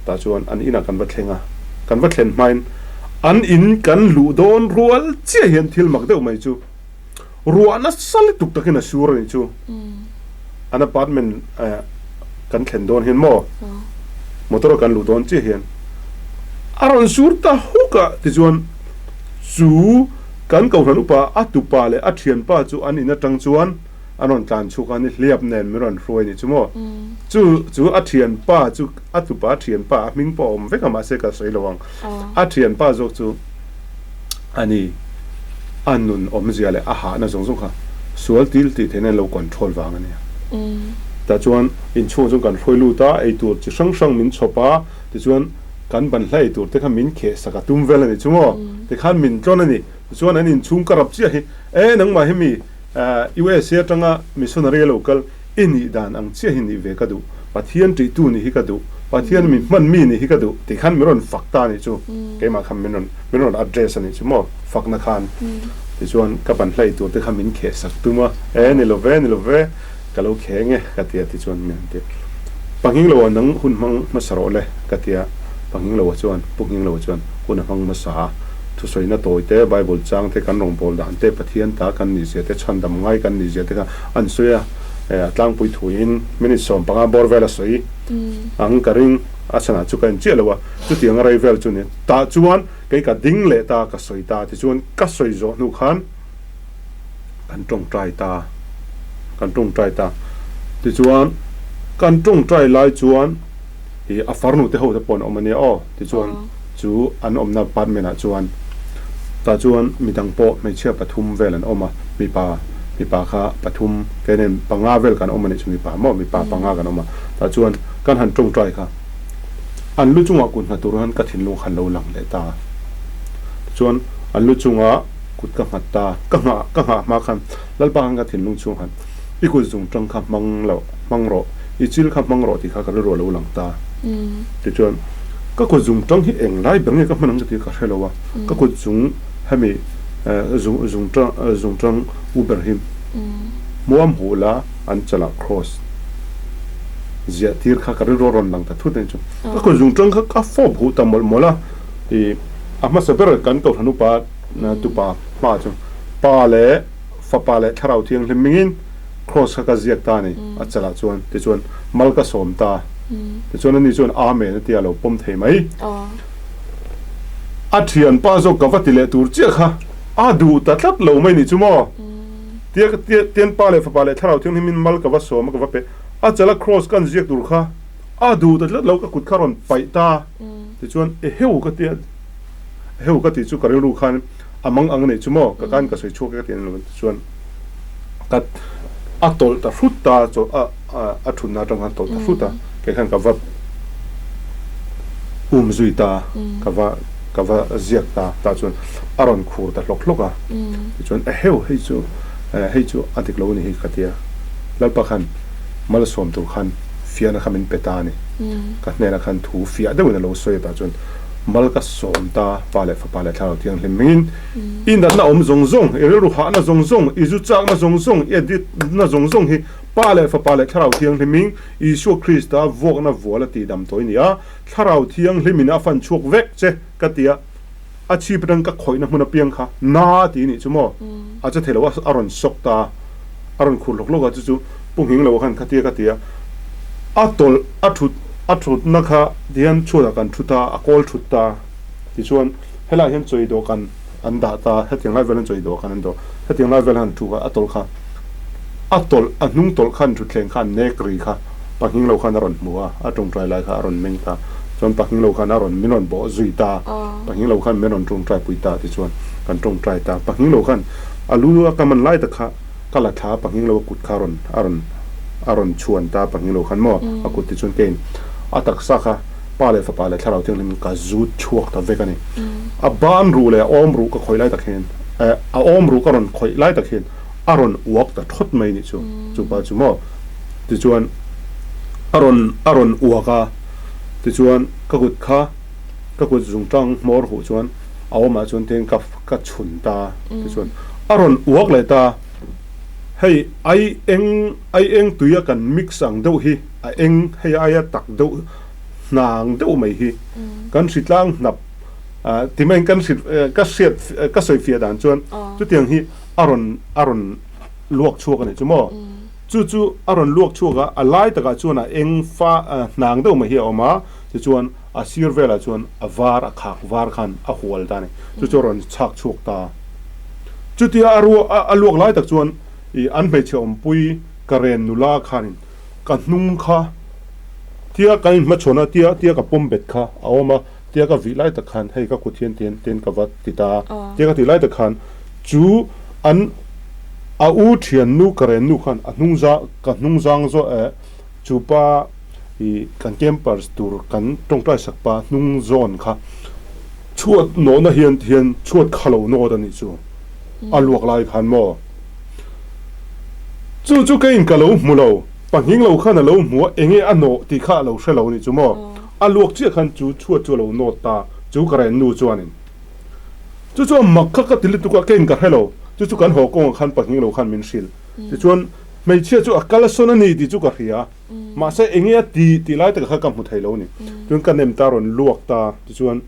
B: tah chuan an inah kan va thleng a, kan va thlen hmain an in kan luh dawn rual chiah hian thil mak deuh mai chu Ruah nasa lutuk takin a sur a nih chu. An apartment kan thlen dawn hian maw motor a kan luh dawn chiah hian a rawn sur ta huk a tichuan chu kan kohhran upa a tupa leh a thianpa chu an in atang chuan an rawn tlan chhuk a ni hliap nen min rawn hruai a nih chu maw. Chu chu a thianpa chu a tupa a thianpa a hming pawh a awm vek a mahse ka sawi lo ang a thianpa zawk chu a ni. A nun awmzia leh a hahna zawng zawng kha sual til tih theihna in lo control vang a nia. Tah chuan inchhungah chuan kan hruai lut a, eitur chi hrang hrang min chhawp a, tichuan kan ban hla eitur te kha min kheh sak a tum vel a ni chu maw? Tikhan min tlawn a ni. Tichuan an inchhung ka rap chiah hi, E nangmah hi mi USA atanga missionary a lo kal i nih dan ang chiah hi nih ve ka duh, Pathian ṭihtu nih hi ka duh, Pathian mi hman mi nih hi ka duh tih khan min rawn fak ta a nih chu, keimah khan min rawn min rawn address a nih chu maw fakna khan. Tichuan ka ban hlei tur te kha min kheh sak tum a, e ni lo ve ni lo ve ka lo kheh eng e ka ti a tichuan min han ti. Panghing lo ah nang hun hmang hmasa rawh le ka ti a, Panghing lo ah chuan Pu Nghing lo chuan hun a hmang hmasa a, thusawina tawi te, Bible chang te, kan rawngbâwl dan te, Pathian ta kan nih zia te, chhandam ngai kan nih zia te kha an sawi a, a tlangpui thuin minute 15 bawr vel a sawi ang ka ring a chhanah chu ka en chiah lo a, chutiang a rei vel chu ni tah chuan kei ka ding leh ta ka sawi ta tichuan ka sawi zawh hnu khan kan tawngtai ta kan tawngtai ta tichuan kan tawngtai lai chuan i a farnu te ho te pawh an awm a nia aw tichuan chu an awmna apartment ah chuan tah chuan midang pawh hmeichhia pathum vel an awm a mipa mipa kha pathum kei nen panga vel kan awm a nih chu mipa maw mipa panga kan awm a tah chuan kan han tawngtai kha an lu chungah kut hna tur hian ka thinlung kha an lo lang leh ta tichuan an lu chungah kut ka nghat ta ka nghah ka nghah hma khan Lalpa khan ka thinlung chhung khan i kut zung tang kha hmang loh hmang rawh, i chil kha hmang rawh tih kha ka rilru a lo lang ta. Tichuan, ka kut zung tang hi eng lai ber nge ka hman ang tih ka hre lo a, ka kut zung hemi zung zung tang zung tang u ber hi hmuam huh la an chalah cross ziah tir kha ka rilru a rawn lang ta thut a ni chu. Ka kut zung tang kha ka fawp huh ta mawlh mawlh a, i a hmasa ber kan kohhran upa tupa hma chu pa leh fapa leh thlarau thianghlim mingin Kraws kha ka ziak ta a ni, a chalah chuan. Tichuan, mal ka sawm ta. Tichuan, ani chuan Amen a tia a lo pawm thei mai. A thianpa zawk ka va ti leh tur chiah kha a duh ta tlat lo mai nih chu maw? Tia, tianpa leh fapa leh thlarau thianghlimin mal ka va sawm a, ka va pe. A chala cross kan ziak tur kha a duh ta tlat lo, ka kut kha rawn paih ta. Tichuan eheu ka tia, eheu ka tih chu ka rilru khan a mang ang anih chu maw, ka kan ka sawi chhuak e ka ti an lo. Tichuan ka a tawlh ta hrut ta, chaw a a thutna atang khan tawlh ta hrut a, kei khan ka va um zui ta, ka va ka va ziak ta, tah chuan a rawn khur ta hlawk hlawk a. Tichuan eheu hei chu hei chu a dik lo a ni hi ka tia, Lalpa khan malsawm tur khan fiahna kha min pe ta a ni. Ka hnenah khan thu fiah deuhin a lo sawi a tah chuan mal ka sawm ta, Pa leh Fapa leh Thlarau Thianghlim hmingin i natna awm zawng zawng, i rilru hahna zawng zawng, i zu chakna zawng zawng, i aditna zawng zawng hi Pa leh Fapa leh Thlarau Thianghlim hming Isua Krista vuakna vual a tihdam tawh i ni a, Thlarau Thianghlimin a fan chhuak vek che ka ti a, a chhip atang ka khawihna hmun apiang kha na ti nih chu maw a che thei lo a, a rawn sawk ta a rawn khur hlawk hlawk a chu chu Pu Nghing lo khan khatia ka ti a, a tawlh a thut a thutna kha tihian chhuatah kan thu ta a kawl thut ta tichuan helaiah hian chawi dawhkan an dah ta hetiang lai velah hian chawi dawhkan an dawh hetiang lai velah hian thu kha a tawlh kha a tawlh a hnung tawlh khan thutthleng kha an nek ri kha Pahnih lo khan a rawn hmu a, a tawngtai lai kha a rawn meng ta. Chuan pahnih lo khan a rawn min rawn bawh zui ta. Pahnih lo khan min rawn tawngtai pui ta tichuan kan tawngtai ta. Pahnih lo khan a lu a ka man lai tak kha ka la thla a, pahnih lo a kut kha a rawn a rawn a rawn chhuan ta pahnih lo khan maw a kut tichuan keiin a taksa kha Pa leh Fapa leh Thlarau Thianghlim ka zut chhuak ta vek a ni. A ban ruh leh a awm ruh ka khawih lai tak hian a awm ruh ka rawn khawih lai tak hian a rawn uak ta thawt mai nih chu chupa chu maw. Tichuan a rawn a rawn uak a, tichuan ka kut kha ka kut zungtang hmawr huh chuan a awmah chuan tihian ka ka chhun ta, tichuan a rawn uak leh ta, hei ai eng ai eng tuia kan mix ang deuh hi a eng hei aia tak deuh hnang deuh mai hi kan hritlang hnap ah timaiin kan hrit ka hriat ka sawi fiah dan chuan chutiang hi a rawn a rawn luak chhuak a nih chu maw. Chu chu a rawn luak chhuak a, a lai takah chuan a eng fa hnang deuh mai hi a awm a, tichuan a sir velah chuan a var a khak var khan a hual ta a ni. Chu chu a rawn chhak chhuak ta a. Chutia a ruak a luak lai tak chuan ih an hmeichhe awmpui ka ren nula khanin ka hnung kha tia kan inhmachhawn a, tia tia ka pawm bet kha a awm a, tia ka vih lai tak khan hei ka kut hian tian tian ka va ti ta a, tia ka tih lai tak khan chu an A u thian nu ka ren nu khan a hnung za ka hnung zang zawh eh chu pa ih kan campers tur kan tawngtai sak pa hnung zawn kha chhuat nawhna hian ti hian chhuat kha lo nawt a nih chu a luak lai khan maw chu chu keiin ka lo hmu lo pahnih lo khan a lo hmu a enge a nawh tih kha a lo hre lo a nih chu maw a luak chiah khan chu chhuat chu a lo nawt ta chu ka ren nu chuanin. Chu chu a mak kha ka ti lutuk a, keiin ka hre lo. Chu chu kan haw kawngah khan pahnih lo khan min hrilh. Tichuan, hmeichhia chu a kal sawn a ni tih chu ka hria. Mahse, enge a ti tih lai takah kha ka hmu thei lo a ni. Chuan ka nem ta rawn luak ta. Tichuan,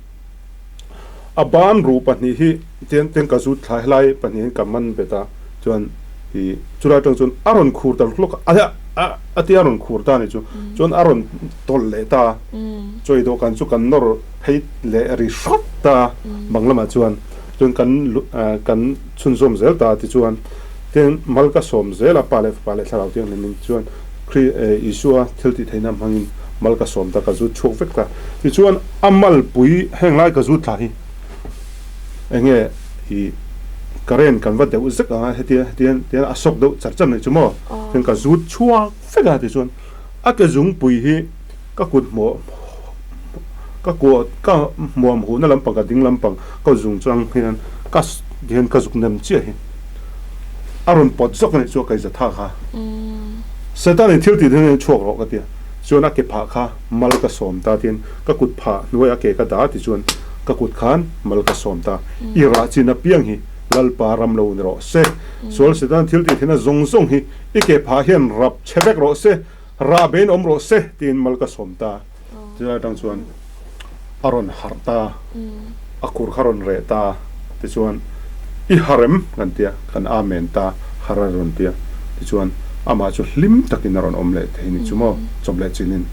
B: a ban ruh pahnih hi tian tian ka zut thla helai pahnih hian ka man bet a. Chuan, ih chulai atang chuan a rawn khur ta hlawk a, a a tia rawn khur ta a ni chu. Chuan a rawn tawlh leh ta. Chawi dawhkan chu kan nawr. Phei leh ri hrawt ta bang lamah chuan chuan kan kan chhunzawm zel ta tichuan tin mal ka sawm zel a Pa leh Fapa leh Thlarau Thianghlim in chuan Kri Isua thil tih theihna hmangin mal ka sawm ta ka zut chhuak vek ta tichuan a malpui heng lai ka zut thla hi enge i current kan va deuh zek ang a hetia hetian tian a sawk deuh char char mai chu maw chuan ka zut chhuak vek a tichuan a ke zungpui hi Ka kut hmuh ka kuah ka hmuam huhna lampang ka ding lampang ka zung chang hian ka hian ka zuk nem chiah hi a rawn pawt zawk a nih chu a kaiza tha kha. Satan in thil tih hian chhuak rawh ka ti a, chuan a ke phah kha mal ka sawm ta tiin ka kut phah hnuaiah a ke ka dah a tichuan ka kut khan mal ka sawm ta. I rah chin apiang hi Lalpa ram lo ni rawh se. Sual Satan thil tih theihna zawng zawng hi i ke phah hian rap chhe vek rawh se. Rah bein awm rawh se tiin mal ka sawm ta. Chulai atang chuan a rawn harh ta, a kur kha rawn reh ta tichuan i harem kan tia, kan amen ta har a rawn tia tichuan amah chu hlim takin a rawn awm leh thei ni chu maw chawp leh chinin.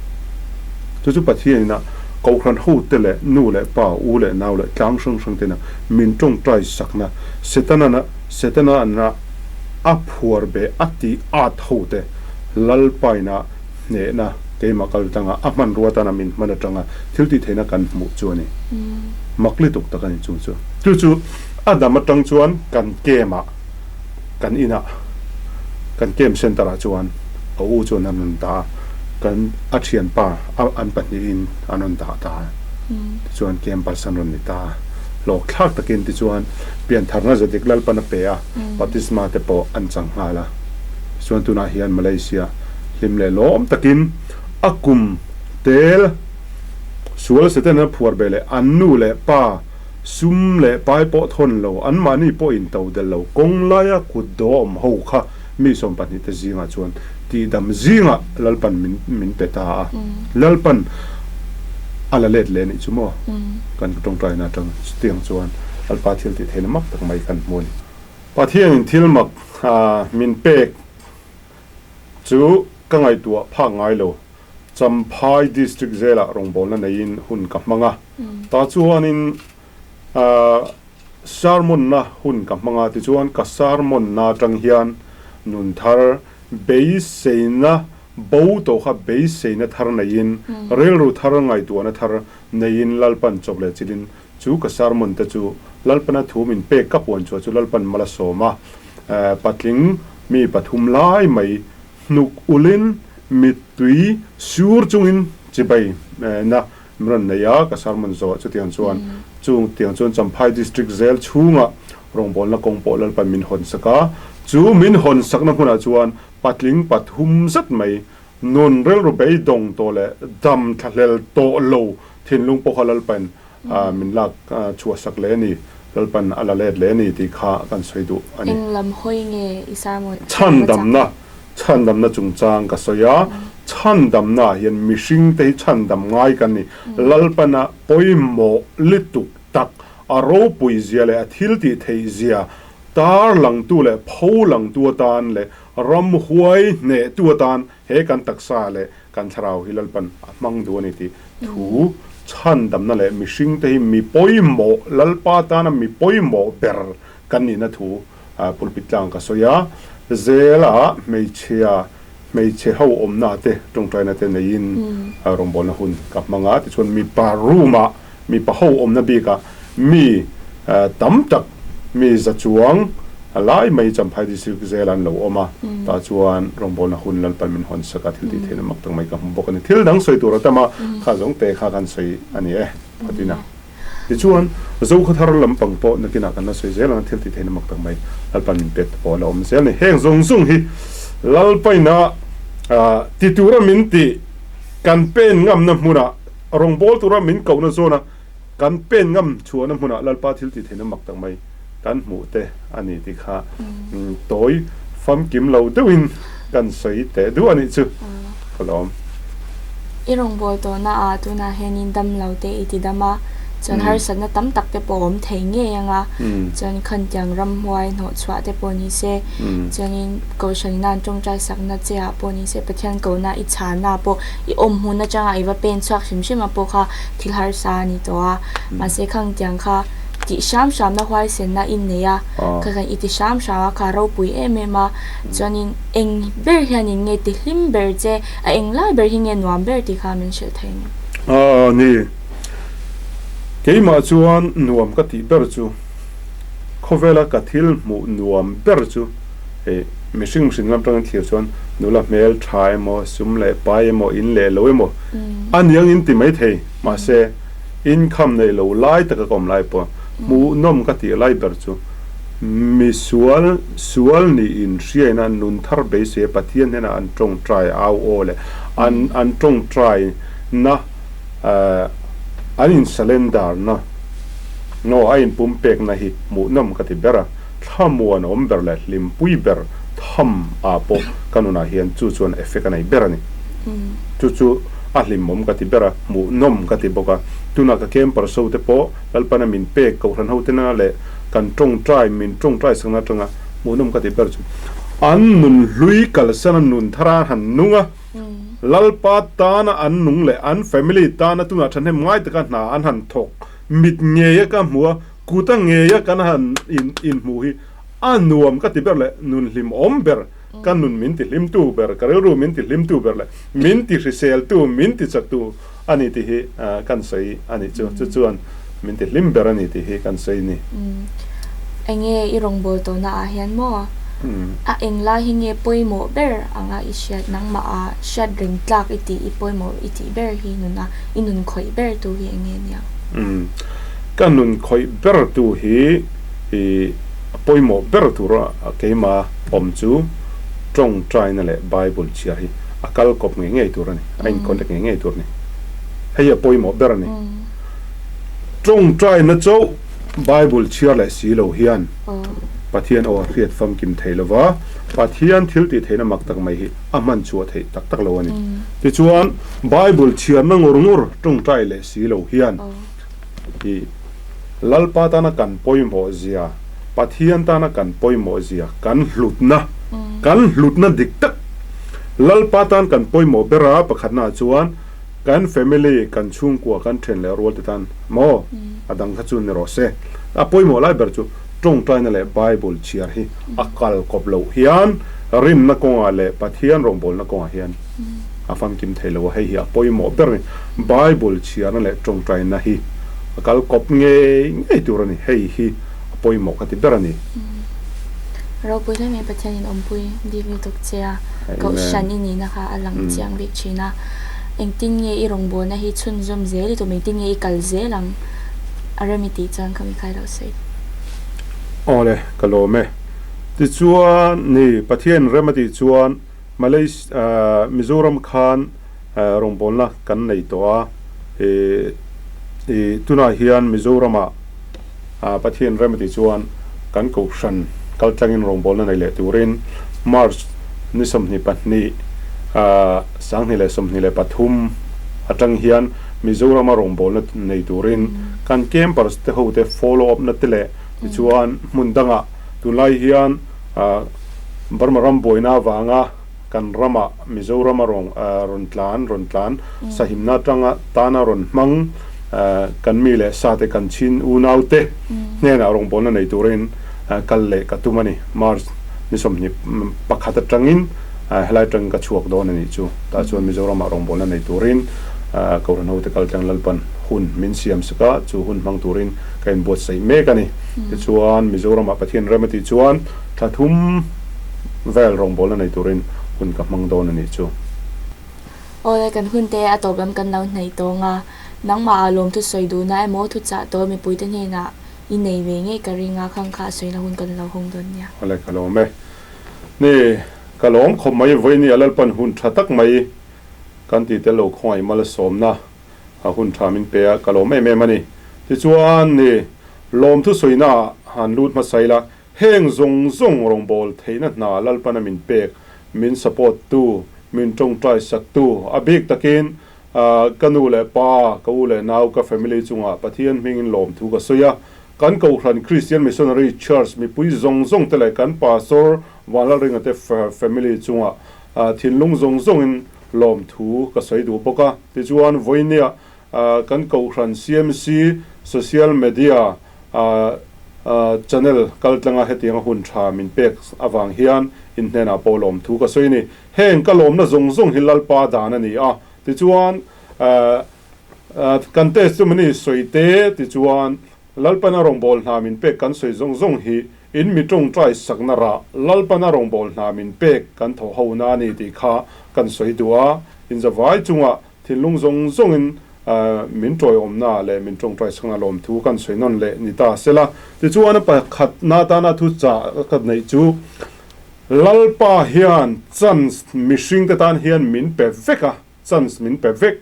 B: Chu chu Pathianin a Kohhran hote leh nu leh pa, u leh nau leh tlang hrang hrang tena min tawngtai sakna Setana Setana a phuar be a tih at hote Lalpaina. hnehna keimah kal tanga a hmanrua atana min hman atanga thil tih theihna kan hmuh chu a ni. Mak lutuk tak a ni chung chu. Chu chu a dam atang chuan kan camp ah kan inah kan camp center ah chuan a u chuan an rawn dah a, kan a thianpa an pahnihin an rawn dah ta a, tichuan campus an rawn ni ta a. Hlawkthlak takin tichuan piantharna zadik Lalpan a pe a, baptisma te pawh an chang nghal a. Tichuan tunah hian Malaysia hlim leh lawm takin a kum tel sual Setana phuar ve leh an nu leh pa sum leh pai pawh thawn lo, anmahni pawh in to del lo kawng laia kut dawm ho kha mi 12 te zingah chuan tihdam zingah Lalpan min min pe ta a. Lalpan a la let leh anih chu maw? Kan tawngtaina atang chutiang chuan Lalpa thil tih theihna mak tak mai kan hmu a ni. Pathianin thil mak min pek chu ka ngaihtuah phak ngai lo. Champhai District zelah rawngbawlna neiin hun ka hmang a. Tah chuanin sermon-na hun ka hmang a, tichuan ka sermon-na atang hian nun thar beiseina bo tawh kha beiseina thar neiin, rilru thar ngaihtuahna thar neiin Lalpan chawp leh chilin Chu ka sermon te chu Lalpana thu min pek ka puan chhuah chu Lalpan mal a sawm a, patling mi pathum lai mai hnuk ulin mittui sur chungin chibai na min rawn nei a, ka sermon zawh chutiang chuan chung tiang chuan Champhai District zel chhungah rawngbawlna kawng pawh Lalpan min hawn sak a, chu min hawn sakna hmunah chuan patling pathum zet mai Nun rilru beidawng tawh leh dam thlahlel tawh lo thinlung pawh kha Lalpan min lak chhuah sak leh a ni, Lalpan a la let leh a ni tih kha kan sawi duh a ni.
A: Eng lam hawi nge i sermon?
B: Chhandamna, Chhandamna chungchang ka sawi a, chhandamna ah hian mihringte hi chhandam ngai kan ni. Lalpana pawimawh lutuk tak, a ropui zia leh a thiltih theih zia tar langtu leh pho langtu atan leh Ramhuai hnehtu atan he kan taksa leh kan thlarau hi Lalpan a hmang duh a ni tih thu chhandamna leh mihringte hi mi pawimawh, Lalpa tana mi pawimawh ber kan nihna thu pulpit tlang ka sawi a. Zela hmeichhia, hmeichhe ho awmna te tawngtaina te neiin rawngbawlna hun ka hmang a. Tichuan mipa room-ah, mipa ho awmna bikah mi tam tak mi za chuang a lai mai Champhai District zel an lo awm a, tah chuan rawngbawlna hun Lalpan min hawn sak a, thil tih theihna mak tak mai ka hmu bawk a ni. Thil dang sawi tur a tam a, kha zawng te kha kan sawi a ni e, Fatina. Tichuan, Zokhawthar lampang pawh nakinah kan la sawi zel ang a, thil tih theihna mak tak mai Lalpan min pek te pawh a la awm zel a ni. Heng zawng zawng hi Lalpaina ti tura min tih kan pen ngamna hmunah Rawngbâwl tura min kohna zawna kan pen ngam chhuahna hmunah Lalpa thil tih theihna mak tak mai kan hmuh te a ni tih kha tawi famkim lo deuhin kan sawi teh duh a nih chu ka lawm.
A: I rawngbâwl tawhna ah tunah hianin dam lo te i ti dam a, chuan harsatna tam tak te pawh a awm thei ngei ang a, chuan khantiang ramhuai hnawhchhuah te pawh ni se, chuanin Kohhran ina an tawngtai sakna che ah pawh ni se, Pathian kohna i chhana pawh i awm hmun atanga i va pen chhuak hrim hrim a pawh kha thil harsa a ni tawh a, mahse khang tiang kha tih hram hramna huaisenna i nei a, kha khan i ti hram hram a kha ropui em em a, chuanin eng ber hianin nge ti hlim ber che, a eng lai ber hi nge nuam ber tih kha min hrilh thei ni.
B: Aw ni, keimah chuan nuam ka tih ber chu khawvela ka thil hmuh nuam ber chu Hei mihring hrin lam tangin thlir chuan nula hmel tha emaw, sum leh pai emaw, in leh lo emaw a niang in ti mai thei. Mahse, income neih lo lai taka ka awm lai pawh hmuhnawm ka tih lai ber chu mi sual sual niin hriaina nun thar beisei a Pathian hnenah an tawngtai au aw leh an an tawngtai na an in surrender na no a inpumpekna hi hmuhnawm ka ti ber a. Thlamuan awm ber leh hlimpui ber tham ah pawh ka nunah hian chu chuan effect a nei ber a ni. Chu chu a hlimawm ka ti ber a, hmuhnawm ka ti bawk a. Tunah ka camper show te pawh Lalpana min pek Kohhran ho tena leh kan tawngtai min tawngtai sakna atanga hmuhnawm ka ti ber chu an nun hlui kalsana nun thara han nung a, Lalpa tana an nung leh an family tana tunah thahnem ngai taka hna an han thawk mit ngei a ka hmu a, Kut a ngei a kan han in inhmuh hi a nuam ka ti ber leh nun hlimawm ber Ka nun min ti hlimtu ber, ka rilru min ti hlimtu ber leh min ti hriseltu, min ti chaktu a ni tih hi kan sawi a nih chu. Chu chuan min ti hlim ber a ni tih hi kan sawi a ni.
A: Enge i rawngbâwl tawhna ah hian maw? A eng lai hi nge pawimawh ber anga i hriat, nangmah a hriat reng tlak i tih, i pawimawh i tih ber hi nuna i nun khawih ber tu hi enge nia?
B: Ka nun khawih ber tu hi i pawimawh ber tur a keima awm chu tawngtaina leh Bible chhiar hi a kal kawp ngei ngei tur a ni, a in connect ngei ngei tur a ni. Hei a pawimawh ber a ni. Tawngtaina chauh Bible chhiar leh si lo hian Pathian aw a hriat famkim thei lo va, Pathian thil tih theihna mak tak mai hi a hman chhuah theih tak tak lo a ni. Tichuan, Bible chhiarna ngur ngur tawngtai leh si lo hian i Lalpa tana kan pawimawh zia, Pathian tana kan pawimawh zia, kan hlutna, kan hlutna dik tak Lalpa tan kan pawimawh ber a, pakhatnaah chuan kan family, kan chhungkua, kan then leh rual te tan maw a dang kha chu ni rawh se. A pawimawh lai ber chu tawngtaina leh Bible chhiar hi a kal kawp loh hian rinna kawngah leh Pathian rawngbawlna kawngah hian a famkim thei lo a, hei hi a pawimawh ber a ni. Bible chhiarna leh tawngtaina hi a kal kawp ngei ngei tur a ni, hei hi a pawimawh ka ti ber a ni.
A: Ropui hle mai Pathianin awmpui bik lutuk che a, kohhran i nihna kha a lang chiang bik thin a, engtin nge i rawngbawlna hi chhunzawm zel i tum, engtin nge i kal zel ang a rem i tih chuan ka mi khai loh sawi.
B: Awle, ka lawm e. Tichuan, ni, Pathian rem a tih chuan Malaysia, Mizoram khan rawngbawlna kan nei tawh a, i tunah hian Mizoramah Pathian rem a tih chuan kan kohhran kaltlangin rawngbawlna nei leh turin March ni 22, 2023 atang hian Mizorama rawngbawlna nei turin kan campers te ho te follow up na te leh tichuan hmun dangah tunlai hian Burma ram buaina avanga kan rama Mizorama rawn tlan rawn tlan sahimna atanga tana rawn hmang kan mi leh sa te kan chin unau te hnenah rawngbawlna nei turin kal leh ka tum a ni. March ni 21 atangin helai atangin ka chhuak dawn a nih chu. Tah chuan Mizoramah rawngbawlna nei turin Kohhran hote kaltlang Lalpan hun min siam sak a, chu hun hmang turin ka inbuatsaih mek a ni. Tichuan Mizoramah Pathian rem a tih chuan thla thum vel rawngbawlna nei turin hun ka hmang dawn a nih chu.
A: Awle, kan hun te a tawp lam kan lo hnaih tawng a, nangmah ah lawmthu sawi duhna emaw thuchah tawl mipuite hnenah i nei ve ngei ka ring a, khang kha a sawina hun kan lo hawng dawn nia.
B: Awle, ka lawm e. Ni, ka lawm khawp mai, vawiin a Lalpan hun tha tak mai kan ti tel lo khawngaih malsawmna a hun tha min pe a, ka lawm em em a ni. Tichuan, ni, lawmthu sawina ah han lut hmasa ila, Heng zawng zawng rawngbâwl theihna hna Lalpana min pek, min support tu, min tawngtai sak tu, a bik takin ka nu leh pa, ka u leh nau, ka family chungah Pathian hmingin lawmthu ka sawi a. Kan Kohhran Christian Missionary Church mipui zawng zawng te leh kan Pastor Vanlalringa te family chungah thinlung zawng zawngin lawmthu ka sawi duh bawk a. Tichuan, vawinia Kan Kohhran CMC Social Media Channel kaltlanga hetianga hun tha min pek avang hian in hnenah pawh lawmthu ka sawi a ni. Heng ka lawmna zawng zawng hi Lalpa dan a ni a, tichuan kan testimony sawi te, tichuan Lalpana rawngbâwl hna min pek kan sawi zawng zawng hi in mi tawngtai sakna rah Lalpana rawngbâwl hna min pek kan thaw ho na a ni tih kha kan sawi duh a, in zavai chungah Thinlung zawng zawngin min tawiawmna leh min tawngtai chhanga lawmthu kan sawi nawn leh ni ta sela. Tichuan a pakhatna atana thu chah ka neih chu, Lalpa hian chance mihringte tan hian min pe vek a, chance min pe vek.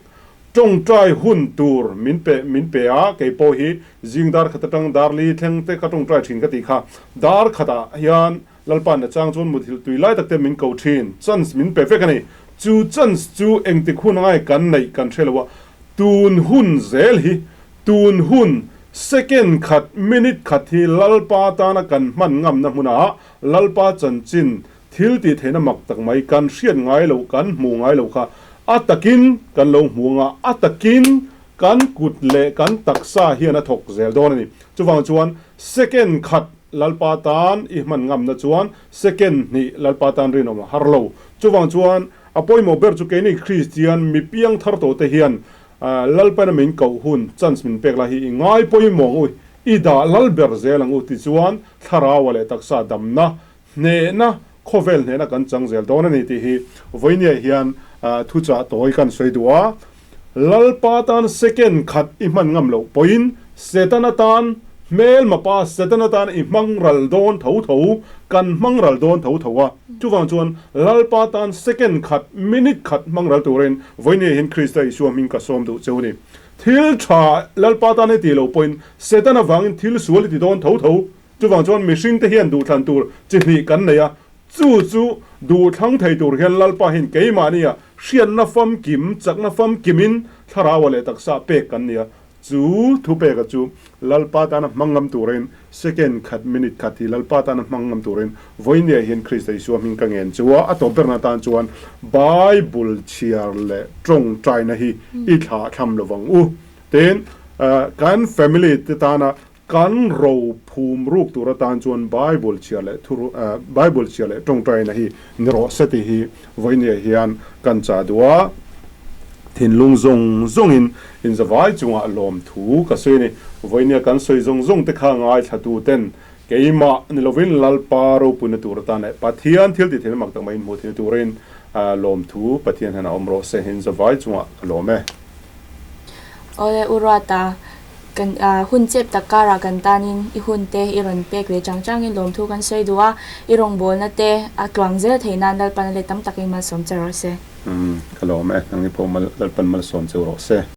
B: Tawngtai hun tur min pe min pe a, kei pawh hi zing dar khat atang dar li thleng te ka tawngtai thin ka tih kha. Dar khatah hian Lalpa na chang chuan muthilh tui lai tak te min ko thin, chance min pe vek a ni. Chu chance chu engtik hun angai kan neih kan hre lo a, tun hun zel hi, tun hun, second khat, minute khat hi Lalpa tana kan hman ngamna hmunah Lalpa chanchin thil tih theihna mak tak mai kan hriat ngai loh, kan hmuh ngai loh kha a takin kan lo hmu anga, a takin kan kut leh kan taksa hian a thawk zel dawn a ni. Chuvang chuan second khat. Lalpa tan i hman ngamna chuan second hnih Lalpa tan rinawm a har lo. Chuvang chuan a pawimawh ber chu keini Kristian mi piang thar tawh te hian Lalpana min koh hun chance min pek lai hi i ngai pawimawh ang u, i dah lal ber zel ang u tichuan thlaraua leh taksa damna hnehna khawvel hnehna kan chang zel dawn a ni tih hi vawinia hian thuchah tawi kan sawi duh a. Lalpa tan second khat i hman ngam loh pawhin Setana tan hmelma pa Setana tan i hmang ral dawn tho tho, kan hmang ral dawn tho tho a. Chuvang chuan Lalpa tan second khat, minute khat hmang ral turin vawinia hian Krista Isua hming ka sawm duh cheu a ni. Thil tha Lalpa tan i tih loh pawhin Setana vangin thil sual i ti dawn tho tho. Chuvang chuan mihringte hian duhthlan tur chi hnih kan nei a, chu chu duhthlang thei tur hian Lalpa hian keimahnia hriatna famkim, chakna famkimin thlaraua leh taksa pek kan ni a. Chu thu peka chu Lalpa tana hmang ngam turin second khat, minute khat hi Lalpa tana hmang ngam turin vawinia hian Krista Isua hming ka ngen chu a, a tawp berna tan chuan Bible chhiar leh tawngtaina hi i thlahthlam lovang u. Tin, kan family te tana Kan ro phum ruk tur atan chuan Bible chhiar leh thu Bible chhiar leh tawngtaina hi ni rawh se tih hi vawinia hian kan chah duh a. Thinlung zawng zawngin inzavai chungah lawmthu ka sawi a ni. Vawinia kan sawi zawng zawng te kha ngaithlatu ten keimah ni lovin Lalpa ropuina tur atan leh Pathian thil tih theihna mak tak mai inhmuh theihna turin lawmthu Pathian hian a awm rawh se. Inzavai chungah ka lawm e.
A: Awle U Ruata, Kan hun chep tak karah kan tanin i hun te i rawn pek leh chang changin lawmthu kan sawi duh a, i rawngbawlna te a tluang zel theih nan Lalpan a let tam takin malsawm che rawh se.
B: Ka lawm e, nangni pawh Lalpan malsawm che rawh se.